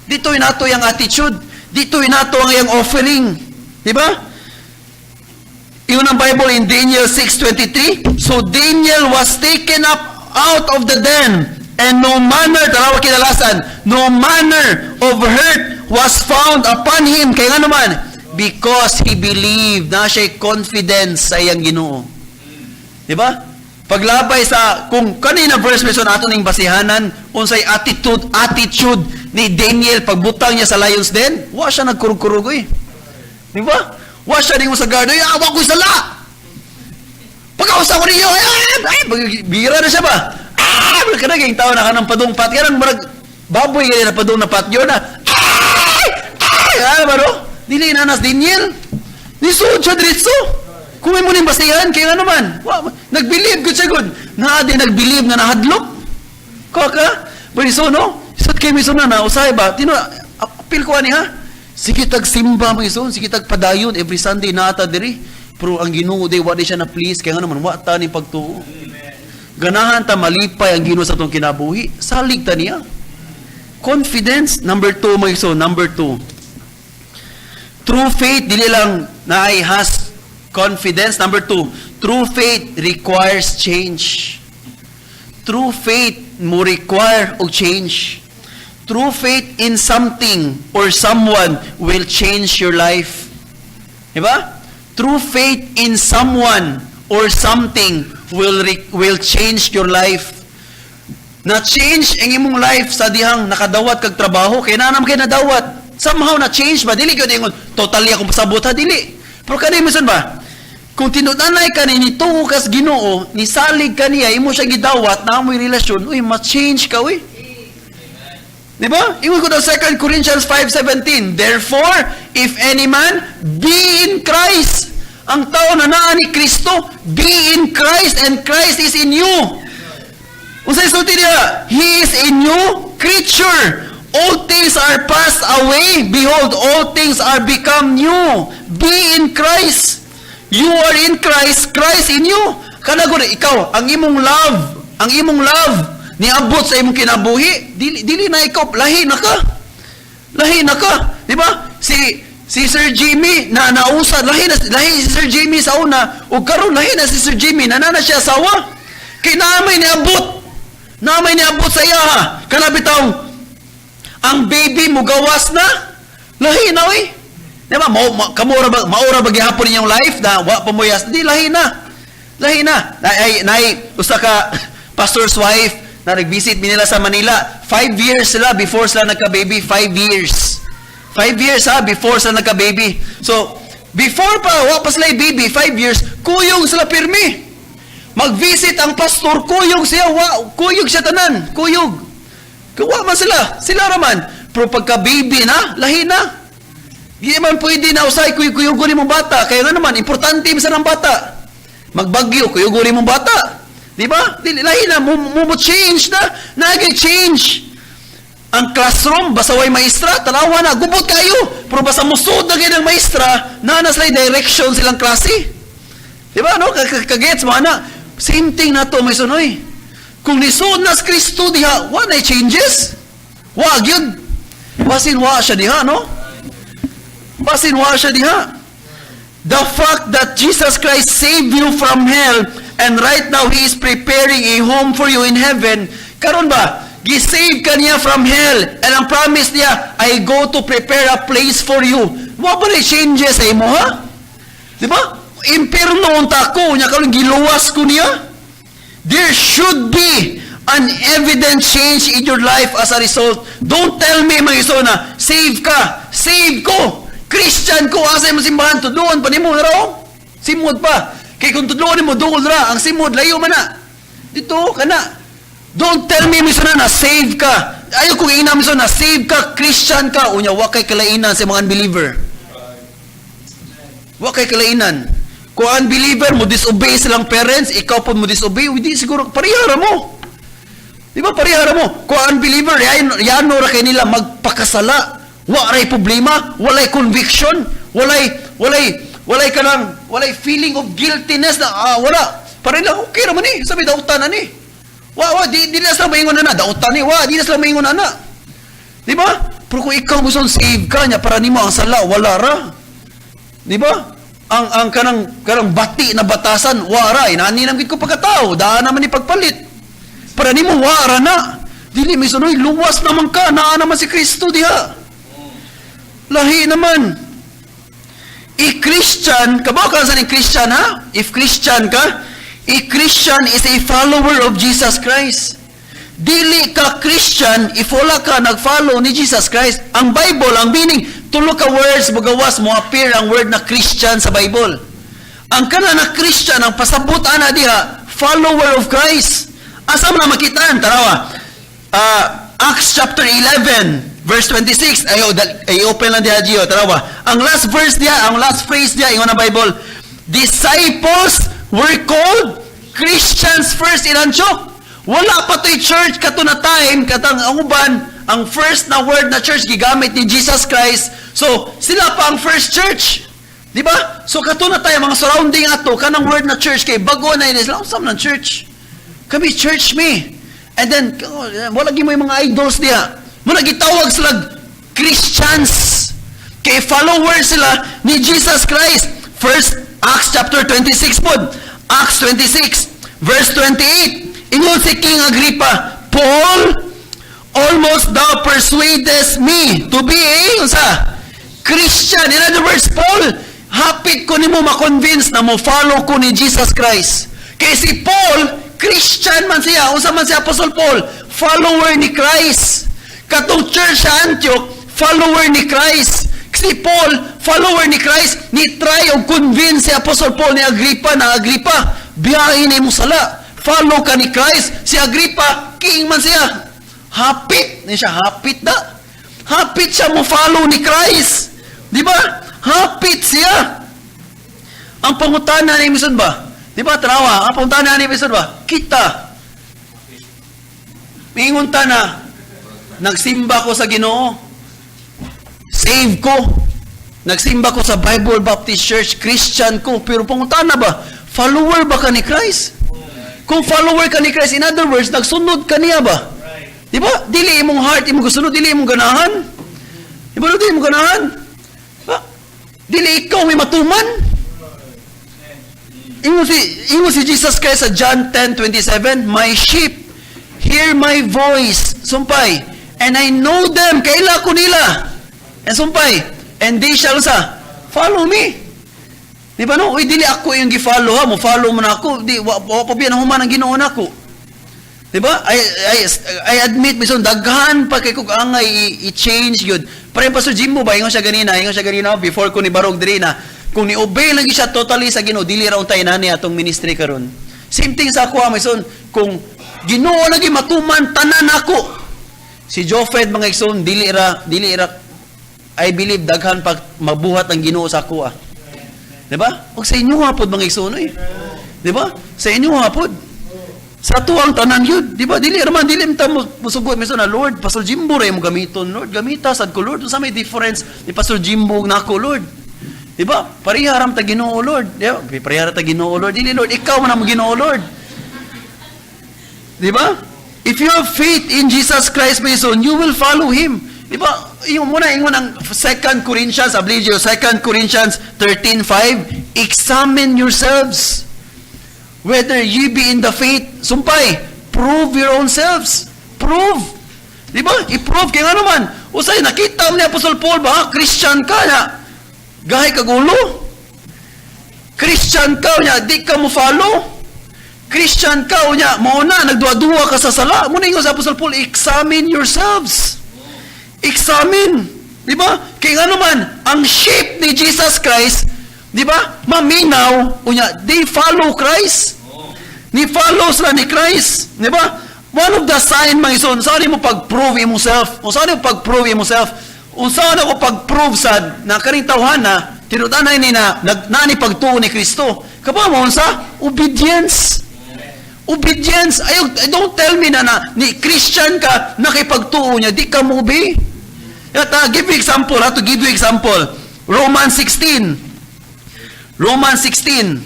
Speaker 1: Dito inato yung attitude. Dito inato ang iyang offering. Di ba? Yun ang Bible in Daniel 6:23. "So Daniel was taken up out of the den, and no manner," tanawa kinalasan, "no manner of hurt was found upon him." Kaya nga naman, because he believed, na siya confidence sa iyang Ginoo. Di ba? Paglabay sa, kung kanina verse meson ato ning basihanan, unsay attitude ni Daniel pagbutang niya sa lion's den, wa siya nagkurug-kurug eh. Di ba? Wa siya ningon sa guard, "Ay, awa ko sala. Pagkausa ko ninyo, ay, ay, ay, Bira na siya ba? Ah! Murag kanang tao na kanang padung pat kanang murag baboy gani na padung na patyo na. Ay! Ay! Ano ba, no? Dili na nas Daniel. Nisuod siya diretso. Kung may muning basihan, kaya ano man. Wa, nag-believe gud siya gud. Naa di nag-believe nga nahadlok. Kuha ka? Pero so, no? Isod kay miso na na, usahay ba? Tino, apil ko ani ha? Sige tag simba mo ison, sige tag padayon every Sunday naata diri. Pero ang Ginoo di wa di siya na please kaya nga naman wa ta ni pagtuo. Ganahan ta malipay ang Ginoo sa atong kinabuhi, salig ta niya. Confidence number 2, mga igsoon, number 2. True faith dili lang naay has confidence. Number 2, true faith requires change. True faith mo require og change. True faith in something or someone will change your life. Diba? True faith in someone or something will change your life. Na change ang imong life sa dihang nakadawat kag trabaho kay naa naman kay nadawat. Somehow na change ba, dili gyud ingon totally akong pasabot ha, dili. Pero kani minsan ba kung tinud-anay ka ni nituo kas Ginoo, nisalig ka niya, imo siya gidawat na amoy relasyon, uy, ma-change ka, uy. Di ba? Ingon ko daw 2 Corinthians 5:17, "Therefore, if any man be in Christ," ang tao na naa ni Kristo, be in Christ and Christ is in you. Unsay sulti niya? He is a new creature. All things are passed away. Behold, all things are become new. Be in Christ. You are in Christ, Christ in you. Kana gud ikaw, ang imong love niabot sa imong kinabuhi, dili dili na ikaw, lahi na ka. Lahi na ka, di ba? Si Sir Jimmy na nausa, lahi na lahi si Sir Jimmy sa una, ug karon lahi na si Sir Jimmy, na na siya asawa. Kay naa may niabot. Naa may niabot sa iya ha. Kana bitaw ang baby mo gawas na, lahi na oy. Di ba? Mao ma, kamo ra ba maura ba gihapon inyong life na wa pa mo yas? Di lahi na. Lahi na. Na ay nay usa ka pastor's wife na nag-visit mi nila sa Manila. 5 years sila before sila nagka-baby. 5 years. 5 years ha, before sila nagka-baby. So, before pa, wa pa sila baby, 5 years, kuyog sila pirmi. Mag-visit ang pastor, kuyog siya, wa, kuyog siya tanan, kuyog. Kuwa man sila, sila raman. Pero pagka-baby na, lahi na. Di man pwede na usay kuyog-kuyog mong bata. Kaya nga naman, importante sa ng bata. Magbagyo, kuyog mong bata. Di ba? Di, lahi na, mo change na. Nagay change. Ang classroom, basta way maestra, tanawa na, gubot kayo. Pero basta musod na ang maestra, na na sila direction silang klase. Di ba, no? Kagets mo, ana. Same thing na to, may sunoy. Kung nisod na si Kristo diha, wa na changes. Wa gyud. Basin wa siya diha, no? Basin wa siya diha. The fact that Jesus Christ saved you from hell and right now He is preparing a home for you in heaven. Karon ba, gi-save ka niya from hell and ang promise niya, "I go to prepare a place for you." Wa ba na changes sa imo ha? Di ba? Impierno unta ko, nya karon giluwas ko niya. There should be an evident change in your life as a result. Don't tell me, mga igsoon, na save ka, save ko, Christian ko, asa mo simbahan, tudloon pa nimo raw. Simod pa. Kay kung tudloon nimo duol ra, ang simod layo man na. Dito kana. Don't tell me, mga igsoon, na save ka. Ayaw kong ina, mga igsoon, na save ka, Christian ka, unya wa kay kalainan sa mga unbeliever. Wa kay kalainan. Kung unbeliever mo disobey silang parents, ikaw po mo disobey, hindi siguro parehara mo. Di ba parehara mo? Kung unbeliever, yan, yano ra kay nila magpakasala. Wa ray problema, walay conviction, walay kanang walay feeling of guiltiness na ah, wala. Pare lang okay ra man ni. Sabi dautan na ni. Wa wa di di na sila maingon na dautan ni. Wa di na sila maingon na. Di ba? Pero kung ikaw gusto save ka niya para nimo ang sala wala ra. Di ba? Ang kanang bati na batasan wara inani nang gid ko pagkatao, daan naman ni pagpalit. Para nimo wara na. Dili may sunoy, luwas naman ka, naa naman si Kristo diha. Lahi naman. I-Christian, kabaw ka sa ni Christian ha? If Christian ka, a Christian is a follower of Jesus Christ. Dili ka Christian if wala ka nag-follow ni Jesus Christ. Ang Bible, ang meaning, tulo ka words magawas mo appear ang word na Christian sa Bible. Ang kana na Christian, ang pasabot ana diha, Follower of Christ. Asa man na makitaan? Tarawa. Acts chapter 11, verse 26. Ay, ay open lang diha, Gio. Tarawa. Ang last verse diha, ang last phrase diha, ingon ang Bible, "Disciples were called Christians first in Antioch." Wala pa to'y church kato na time, katang ang uban, ang first na word na church gigamit ni Jesus Christ. So, sila pa ang first church. Di ba? So, kato na tayo, mga surrounding ato, kanang word na church, kay bago na yun, sila, unsa man ang church? Kami, church me. And then, oh, wala gyud mo yung mga idols diha. Muna gitawag sila Christians. Kay followers sila ni Jesus Christ. First, Acts chapter 26 po. Acts 26, verse 28. Ingon si King Agrippa, "Paul, almost thou persuadest me to be a," unsa? "Christian." In other words, "Paul, hapit ko nimo ma-convince na mo follow ko ni Jesus Christ." Kay si Paul, Christian man siya. Unsa man si Apostle Paul? Follower ni Christ. Katong church sa Antioch, follower ni Christ. Si Paul, follower ni Christ, ni try og convince si Apostle Paul ni Agrippa na, "Agrippa, biyahe na imong sala. Follow ka ni Christ." Si Agrippa, king man siya. Hapit. Ni siya, hapit na. Hapit siya mo follow ni Christ. Di ba? Hapit siya. Ang pangutana ni Mison ba? Di ba, trawa? Ang pangutana ni Mison ba? Kita. Mingon ta na, "Nagsimba ko sa Ginoo. Save ko. Nagsimba ko sa Bible Baptist Church, Christian ko." Pero pangutana ba, follower ba ka ni Christ? Kung follower ka ni Christ, in other words, nagsunod ka niya ba? Di ba? Dili imong heart, imong gusunod, dili imong ganahan. Di ba? Dili imong ganahan. Ba? Dili ikaw may matuman. Ingon si Jesus Christ sa John 10:27, "My sheep hear my voice." Sumpay. "And I know them." Kaila ko nila. And sumpay. "And they shall sa follow me." Di ba no? Uy, dili ako yung gi-follow ha. Mo follow mo na ako. Di, wa pa biya human ang Ginoo nako. Di ba? I admit, bisan daghan pa kay kog angay i-change yun. Pare Pastor Jimbo ba, ingon siya ganina, before ko ni barog diri na, kung ni-obey lagi siya totally sa Ginoo, dili ra untay nani atong ministry karon. Same thing sa ako, maison, kung Ginoo lagi matuman tanan ako. Si Jofed, mga igsoon, dili ra, I believe daghan pa mabuhat ang Ginoo sa ako ah. Di ba? Og sa inyo hapod, mga igsoon eh. Di ba? Sa inyo hapod. Sa tuang tanan yun, di ba? Dili raman, dili ta mo musugot miso na, "Lord, Pastor Jimbo ra mo gamiton, Lord. Gamita sad ko, Lord. Unsa may difference ni Pastor Jimbo nako, Lord?" Di ba? Pareha ram ta Ginoo, Lord. Di ba? Pareha ra ta Ginoo, Lord. Dili, Lord, ikaw man ang Ginoo, Lord. Di ba? If you have faith in Jesus Christ, my son, you will follow Him. Di ba? Yung muna, ingon ang 2 Corinthians, I believe you, 2 Corinthians 13:5, "Examine yourselves whether ye be in the faith." Sumpay, "Prove your own selves." Prove. Di ba? I-prove. Kaya nga naman, usay, nakita mo ni Apostle Paul ba, Christian ka na, gahay kagulo. Christian ka niya, di ka mo follow. Christian ka niya, mao na, nagduwa-duwa ka sa sala. Muna ingon sa Apostle Paul, "Examine yourselves." Examine. Di ba? Kaya nga naman, ang sheep ni Jesus Christ, di ba? Maminaw, unya, they follow Christ. Ni follow sila ni Christ. Di ba? One of the sign, mga ison, saan mo pag-prove imo self? O saan mo pag-prove imo self? Unsa na ko pag-prove sad na kaning tawhana, tinud-anay ni na nag nani pagtuo ni Kristo? Kaba mo unsa? Obedience. Obedience. Ayo, don't tell me na ni Christian ka nakipagtuo niya, di ka mo obey. Yata, give you example, ha, to give you example. Romans 16. Romans 16.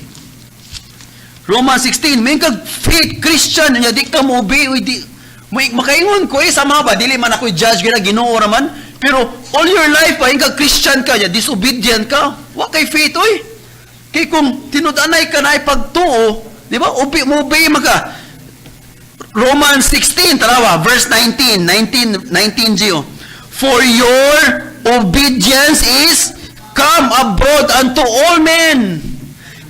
Speaker 1: Romans 16, may kag faith Christian niya di ka mo obey, uy, di may makaingon ko eh sa mga ba dili man ako judge gina Ginoo ra man, pero all your life pa kag Christian ka niya disobedient ka, wa kay faith oy. Kay kung tinud-anay ka na pagtuo, di ba? Obey mo, obey man ka. Romans 16, tarawa, verse 19, 19, 19 Gio. "For your obedience is come abroad unto all men."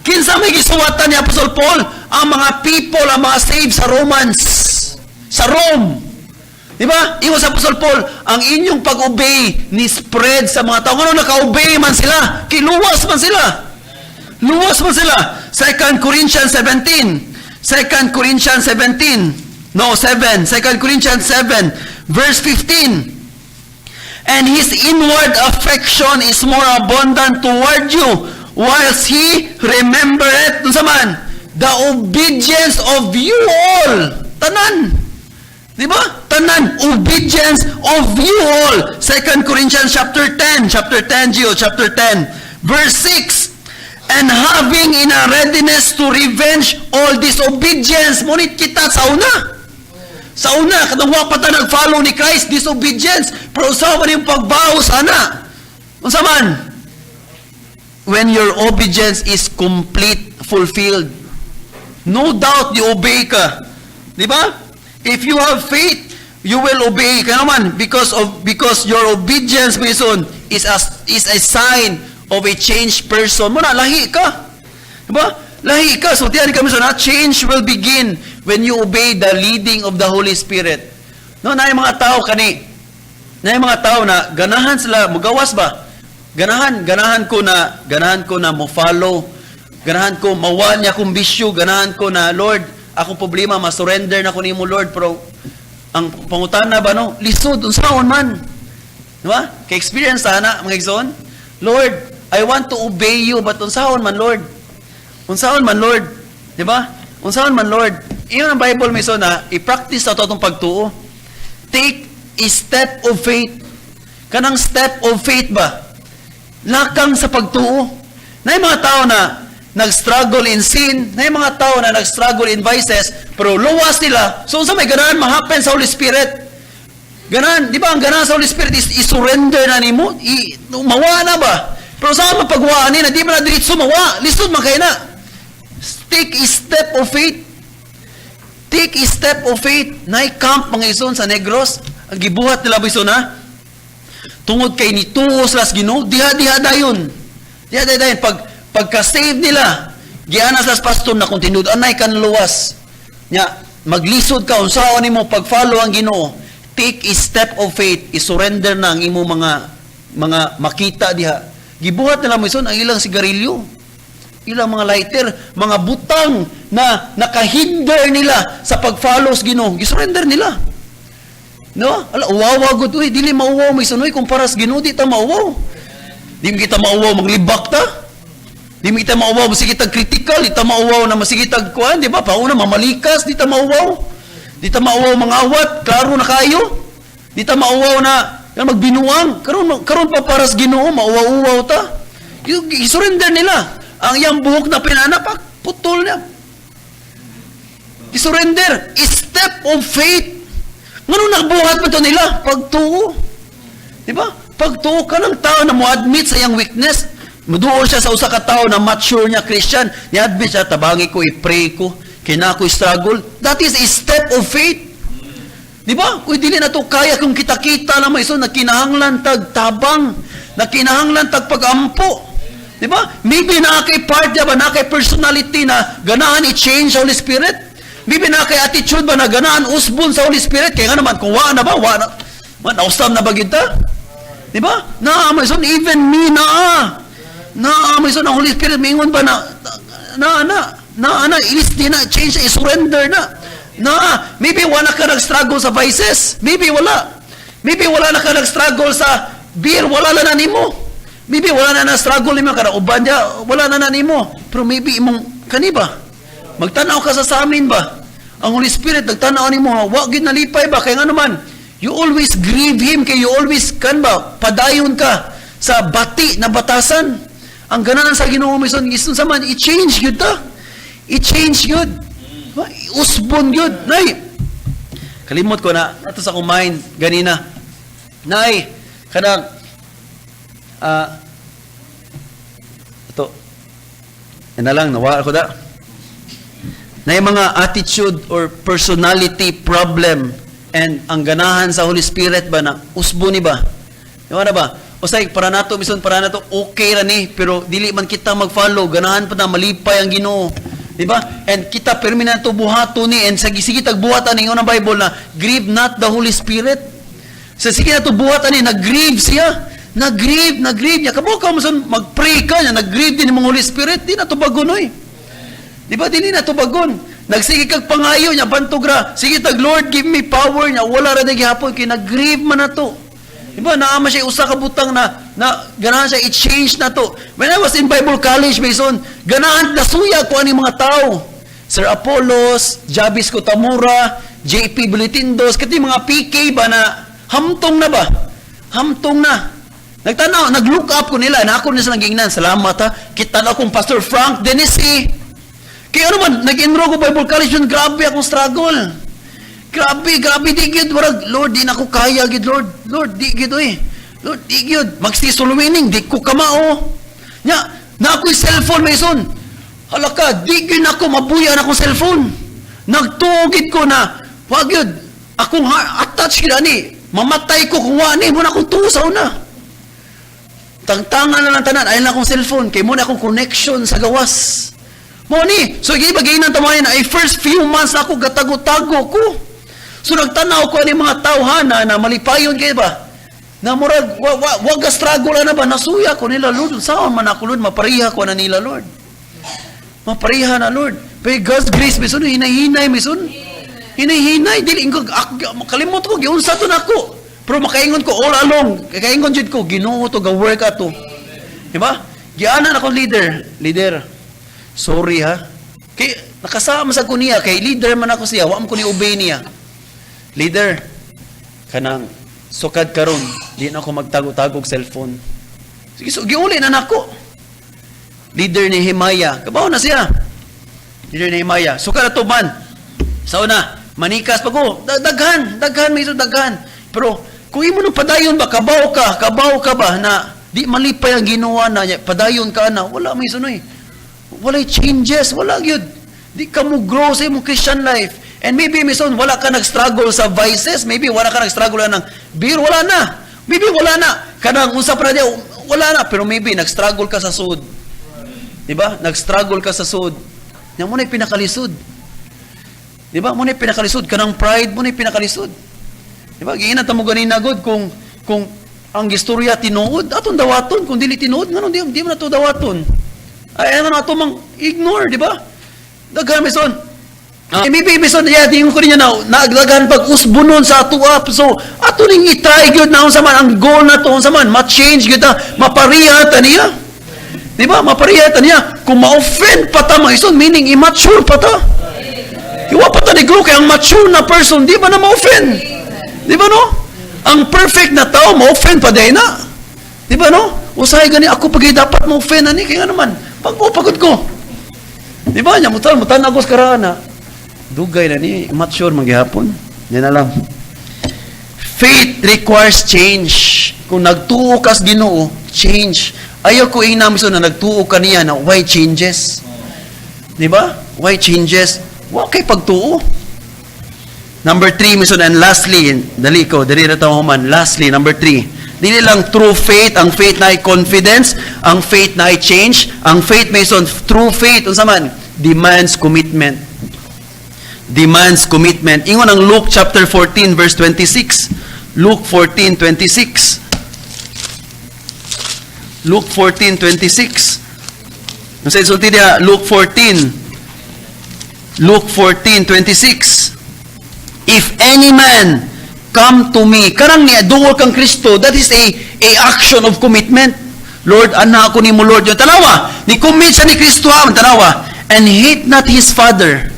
Speaker 1: Kinsa may gisuwatan ni Apostle Paul? Ang mga people, ang mga saved sa Romans. Sa Rome. Di ba? Ingon sa Apostle Paul, ang inyong pag-obey ni spread sa mga tao. Ano, naka-obey man sila? Kiluwas man sila. Luwas man sila. 2 Corinthians 17. 2 Corinthians 17. No, 7. 2 Corinthians 7, verse 15. "And his inward affection is more abundant toward you, whilst he remembereth," unsa man, "the obedience of you all." Tanan. Di ba? Tanan. Obedience of you all. 2 Corinthians chapter 10. Chapter 10, Gio, chapter 10. Verse 6. "And having in a readiness to revenge all disobedience." Ngunit kita sa una. Sa una, katong wa pa ta nag-follow ni Christ, disobedience. Pero usawa man yung pagbaho sana. Unsa man? When your obedience is complete, fulfilled, no doubt you obey ka. Di ba? If you have faith, you will obey. Kaya naman, because your obedience, Mason, is a sign of a changed person. Muna, lahi ka. Di ba? Lahi ka. So, tiyan kami sa change will begin when you obey the leading of the Holy Spirit. No, na yung mga tao kani, na yung mga tao na ganahan sila, mugawas ba? Ganahan ko na mo follow. Ganahan ko mawa niya akong bisyo, ganahan ko na, "Lord, akong problema ma-surrender na ko nimo, Lord," pero ang pangutana ba, no? Lisod unsaon man. Di ba? Kay experience sana mga igsoon. "Lord, I want to obey you, but unsaon man, Lord? Unsaon man, Lord?" Di ba? Unsaon man, Lord? Iyon ang Bible miso na i-practice sa atong pagtuo. Take a step of faith. Kanang step of faith ba? Lakang sa pagtuo. Na yung mga tao na nag-struggle in sin, na yung mga tao na nag-struggle in vices, pero luwas nila, so unsa may ganahan ma-happen sa Holy Spirit? Ganahan, di ba ang ganahan sa Holy Spirit is i-surrender na nimo, mawa na ba? Pero sa mapagwaan ni na di ba na diretso mawa, lisod man kay na. Take a step of faith. Take a step of faith. Nay camp mga ison sa Negros, ang gibuhat nila ba ison ha? Tungod kay nituo sila sa Ginoo, diha-diha dayon. Diha-diha dayon pag pagka-save nila, giana sa pastor na kung tinud anay kan luwas. Nya maglisod ka unsaon nimo pag-follow ang Ginoo. Take a step of faith, i-surrender na ang imo mga makita diha. Gibuhat nila mo ison ang ilang sigarilyo, ilang mga lighter, mga butang na nakahinder nila sa pag-follow sa Ginoo, gisurrender nila. No? Ala, uwawa gud uy, dili mauwaw may sunoy kumpara sa Ginoo, di ta mauwaw. Di kita mauwaw maglibak ta. Di kita mauwaw masige tag critical, di ta mauwaw na masige tag kuan, di ba? Pauna mamalikas, di ta mauwaw. Di ta mauwaw mangawat, klaro na kayo. Di ta mauwaw na yan magbinuang, karon karon pa para sa Ginoo mauwaw-uwaw ta. I-surrender nila. Ang iyang buhok na pinanapak, putol niya. I-surrender. Step of faith. Ngano nagbuhat pa to nila? Pagtuo. Di ba? Pagtuo ka ng tao na mo-admit sa iyang weakness. Muduol siya sa usa ka tao na mature niya Christian. Ni-admit siya, "Tabangi ko, i-pray ko. Kina ko struggle." That is a step of faith. Di ba? Uy, dili na to kaya kung kita-kita lang may so nagkinahanglan tag tabang, nagkinahanglan tag pagampo. Di ba? Maybe naa kay part ba, naa kay personality na ganahan i-change sa Holy Spirit. Maybe naa kay attitude ba na ganahan usbon sa Holy Spirit. Kaya nga naman, kung wa na ba, wa na, man, nausam na ba kita? Di ba? Naa, may son, even me, naa. Naa, may son, ang Holy Spirit, mingon ba na, na, na, na, na, ilis di na, change, i-surrender na. Na, maybe wala ka nag-struggle sa vices. Maybe wala. Maybe wala na ka nag-struggle sa beer, wala na na nimo. Maybe wala na na-struggle nimo kada uban niya, wala na na nimo. Pero maybe imong kani ba? Magtanaw ka sa amin ba? Ang Holy Spirit nagtanaw nimo, wa gid nalipay ba kay ngano man? You always grieve Him kay you always kan ba padayon ka sa bati na batasan. Ang ganahan sa Ginoo mo ison sa man i-change gyud ta. I-change gyud. Usbon gyud. Nay. Kalimot ko na ato sa akong mind ganina. Nay, kanang ito. Yan na lang, nawa ako da. Na yung mga attitude or personality problem and ang ganahan sa Holy Spirit ba na usbo ni ba? Di ba na ba? Usay, para nato, mison, para nato, okay ra ni, pero dili man kita mag-follow, ganahan pa na malipay ang Ginoo. Di ba? And kita permi na to buhato ni, and sa sige tagbuhat ani ng Bible na grieve not the Holy Spirit. Sa sige na to buhat ani, nag-grieve siya. Nag-grieve, nag-grieve niya. Kabo ka mo mag-pray ka niya, nag-grieve din ng Holy Spirit, di na to bagon oy. Di ba? Dili na tubagon. Nagsige kag pangayo niya, bantog ra. Sige tag, "Lord, give me power" niya. Wala ra gihapon kay nag-grieve man na to. Diba, naa man siya usa ka butang na ganahan siya i-change na to. When I was in Bible college, Mason, ganahan nasuya ko ani mga tao. Sir Apollos, Jabis Kotamura, JP Bulitindos, kati mga PK ba na hamtong na ba? Hamtong na. Nagtanaw, nag-look up ko nila, na ako nila silang giingnan, "Salamat ha." Kita na akong Pastor Frank Denisi. Kaya ano man, nag-enroll ko Bible college yun, grabe akong struggle. Grabe, grabe, di gyud, murag, "Lord, di na ko kaya gyud, Lord. Lord, di gyud, oy. Lord, di gyud. Mag-soul winning, di ko kamao." Nya, na ako'y cellphone, Mason. Hala ka, di gyud ako mabuya na akong cellphone. Nagtuo gid ko na, wag yun, akong attach gyud ani. Mamatay ko kung wa ni, mao na akong tuo sa una. Tangtangan na lang tanan, ayaw na akong cellphone, kay mao na akong connection sa gawas. Mao ni, so gi ba giinan tamayan ay first few months ako gatago-tago ko. So nagtanaw ko ani mga tawhana na malipayon kay ba? Na murag wa ga struggle na ba, nasuya ko nila, "Lord, saan man ako, Lord, mapariha ko na nila, Lord. Mapariha na, Lord." By God's grace, mison hinay-hinay, mison. Hinay-hinay dili ko kalimot ko giunsa to nako. Pero makaingon ko all along, kakaingon jud ko, Ginoo to ga work ato. Di ba? Giana na akong leader, "Leader, sorry ha." Kay nakasama sa ko niya kay leader man ako siya, wa man ko ni obey niya. "Leader, kanang sukad karon, di na ako magtago-tago og cellphone." Sige, so giuli na nako. Leader ni Himaya, kabaw na siya. Leader ni Himaya, sukad ato man. Sa una, manikas pa ko, daghan, daghan, may daghan. Pero kung imo nang padayon ba, kabaw ka ba na di malipay ang Ginoo na niya, padayon ka na, wala may sunoy. Walay changes, wala gyud. Di ka mo grow sa imong Christian life. And maybe, mison, wala ka nag-struggle sa vices, maybe wala ka nag-struggle ng beer, wala na. Maybe wala na. Kanang unsa pa na diya, wala na. Pero maybe nag-struggle ka sa sud. Di ba? Nag-struggle ka sa sud. Yan mao na pinakalisod. Di ba? Mao na pinakalisod. Kanang pride mao na pinakalisod. Di ba? Giinan ta mo ganina god kung ang istorya tinuod, atong dawaton. Kung dili tinuod, ngano di mo na to dawaton? Ay, ano na ato mang ignore, di ba? Daghan mison. Ah, maybe mison, yeah, tingin ko niya na nagdaghan pag usbunon sa ato up. So, ato ning i-try gyud na unsa man ang goal na to, unsa man ma-change gyud ta, mapariha ta niya. Di ba? Mapariha ta niya. Kung ma-offend pa ta mga ison, meaning immature pa ta. Iwa pa ta ni grow kay ang mature na person, di ba na ma-offend? Di ba no? Ang perfect na tao, ma-offend pa din na. Di ba no? Usahay gani ako pag dapat ma-offend ani kaya naman. Pag pagod ko. Di ba? Nya mutan mutan ako sa karaan na. Dugay na ni, immature man gihapon. Yan na lang. Faith requires change. Kung nagtuo ka sa Ginoo, change. Ayaw ko ingna na nagtuo ka niya na why changes. Di ba? Why changes? Wa kay pagtuo. Number 3, mison, and lastly, dali ko, dali na tayo human. Lastly, number 3. Dili lang true faith, ang faith na ay confidence, ang faith na ay change, ang faith, mason, true faith, unsa man, demands commitment. Demands commitment. Ingon ang Luke chapter 14 verse 26. Luke 14:26. Luke 14:26. Nasa isulti diha, Luke 14. Luke 14:26. "If any man come to me," karang niya duol kang Kristo, that is a action of commitment. "Lord, ana ako nimo, Lord." Yung tanawa, ni commit siya ni Kristo ha, tanawa, "and hate not his father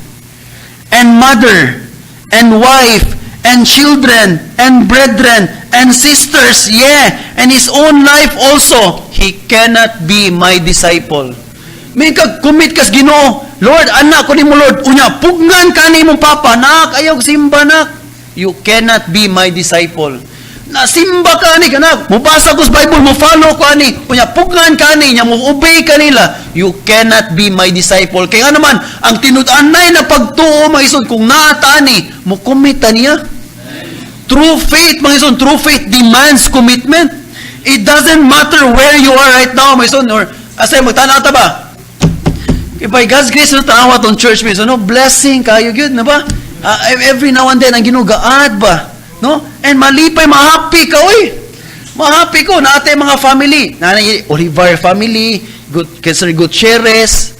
Speaker 1: and mother and wife and children and brethren and sisters, yea, and his own life also, he cannot be my disciple." May kag-commit kas Ginoo, "Lord, anak ko nimo, Lord," unya pugnan ka ni imong papa, "Nak, ayaw simba, nak." You cannot be my disciple. Nasimba ka ani kanak, mubasa ko sa Bible, mo follow ko ani, unya pugnan ka ani, nya mo obey ka nila, you cannot be my disciple. Kaya nga naman, ang tinud-anay na pagtuo mga ison, kung naata ani, mo commit ta niya. True faith, mga ison, true faith demands commitment. It doesn't matter where you are right now, mga ison, or asay magtanaw ta ba? Okay, by God's grace, no, tanawa tong church, mga ison, no, blessing kayo gyud, na ba? Ah, every now and then, ang Ginoo gaad ba? No? And malipay, mahappy ka, oy. Mahappy ko, naate mga family. Nanay, Olivar family, good, Sir Gutierrez.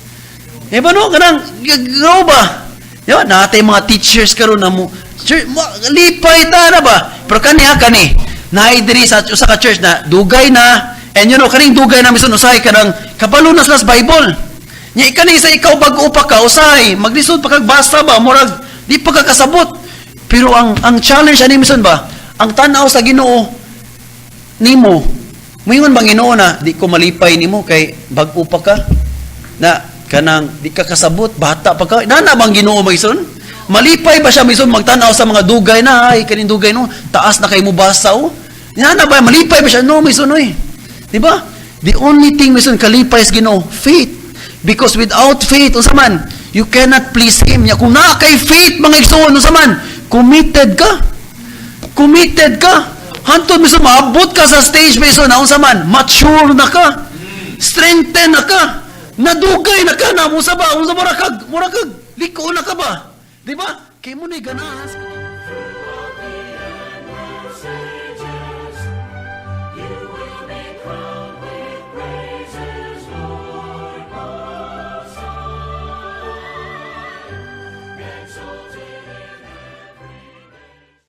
Speaker 1: Eh ba no, kanang, grow ba? Di ba? Naa tay mga teachers karon na mo, church, lipay ta na ba? Pero kani ha, kani, naay diri sa usa ka church na dugay na, and kaning dugay na bisan usahay kanang kabalo na sila sa Bible. Nya kani sa ikaw bag-o pa ka, usahay, maglisod pa kag basa ba, murag di pa ka kasabot. Pero ang challenge ani mison ba, ang tan-aw sa Ginoo nimo, muingon bang Ginoo na di ko malipay nimo kay bag-o pa ka na kanang di ka kasabot, bata pa ka? Nana bang Ginoo, maison? Malipay ba siya mison magtan-aw sa mga dugay na, "Ay, kaning dugay no, taas na kay mo basa oh"? Nana ba, malipay ba siya? No, maison oy. Di ba? The only thing mison kalipay sa Ginoo, faith. Because without faith, unsa man, you cannot please Him. Nya kung naa kay faith, mga igsoon, unsa man, committed ka. Committed ka. Hantod mison maabot ka sa stage mison na unsa man, mature na ka. Strengthen na ka. Nadugay na ka na mo sa ba, unsa mura kag liko na ka ba? Di ba? Kay mo ni ganahan.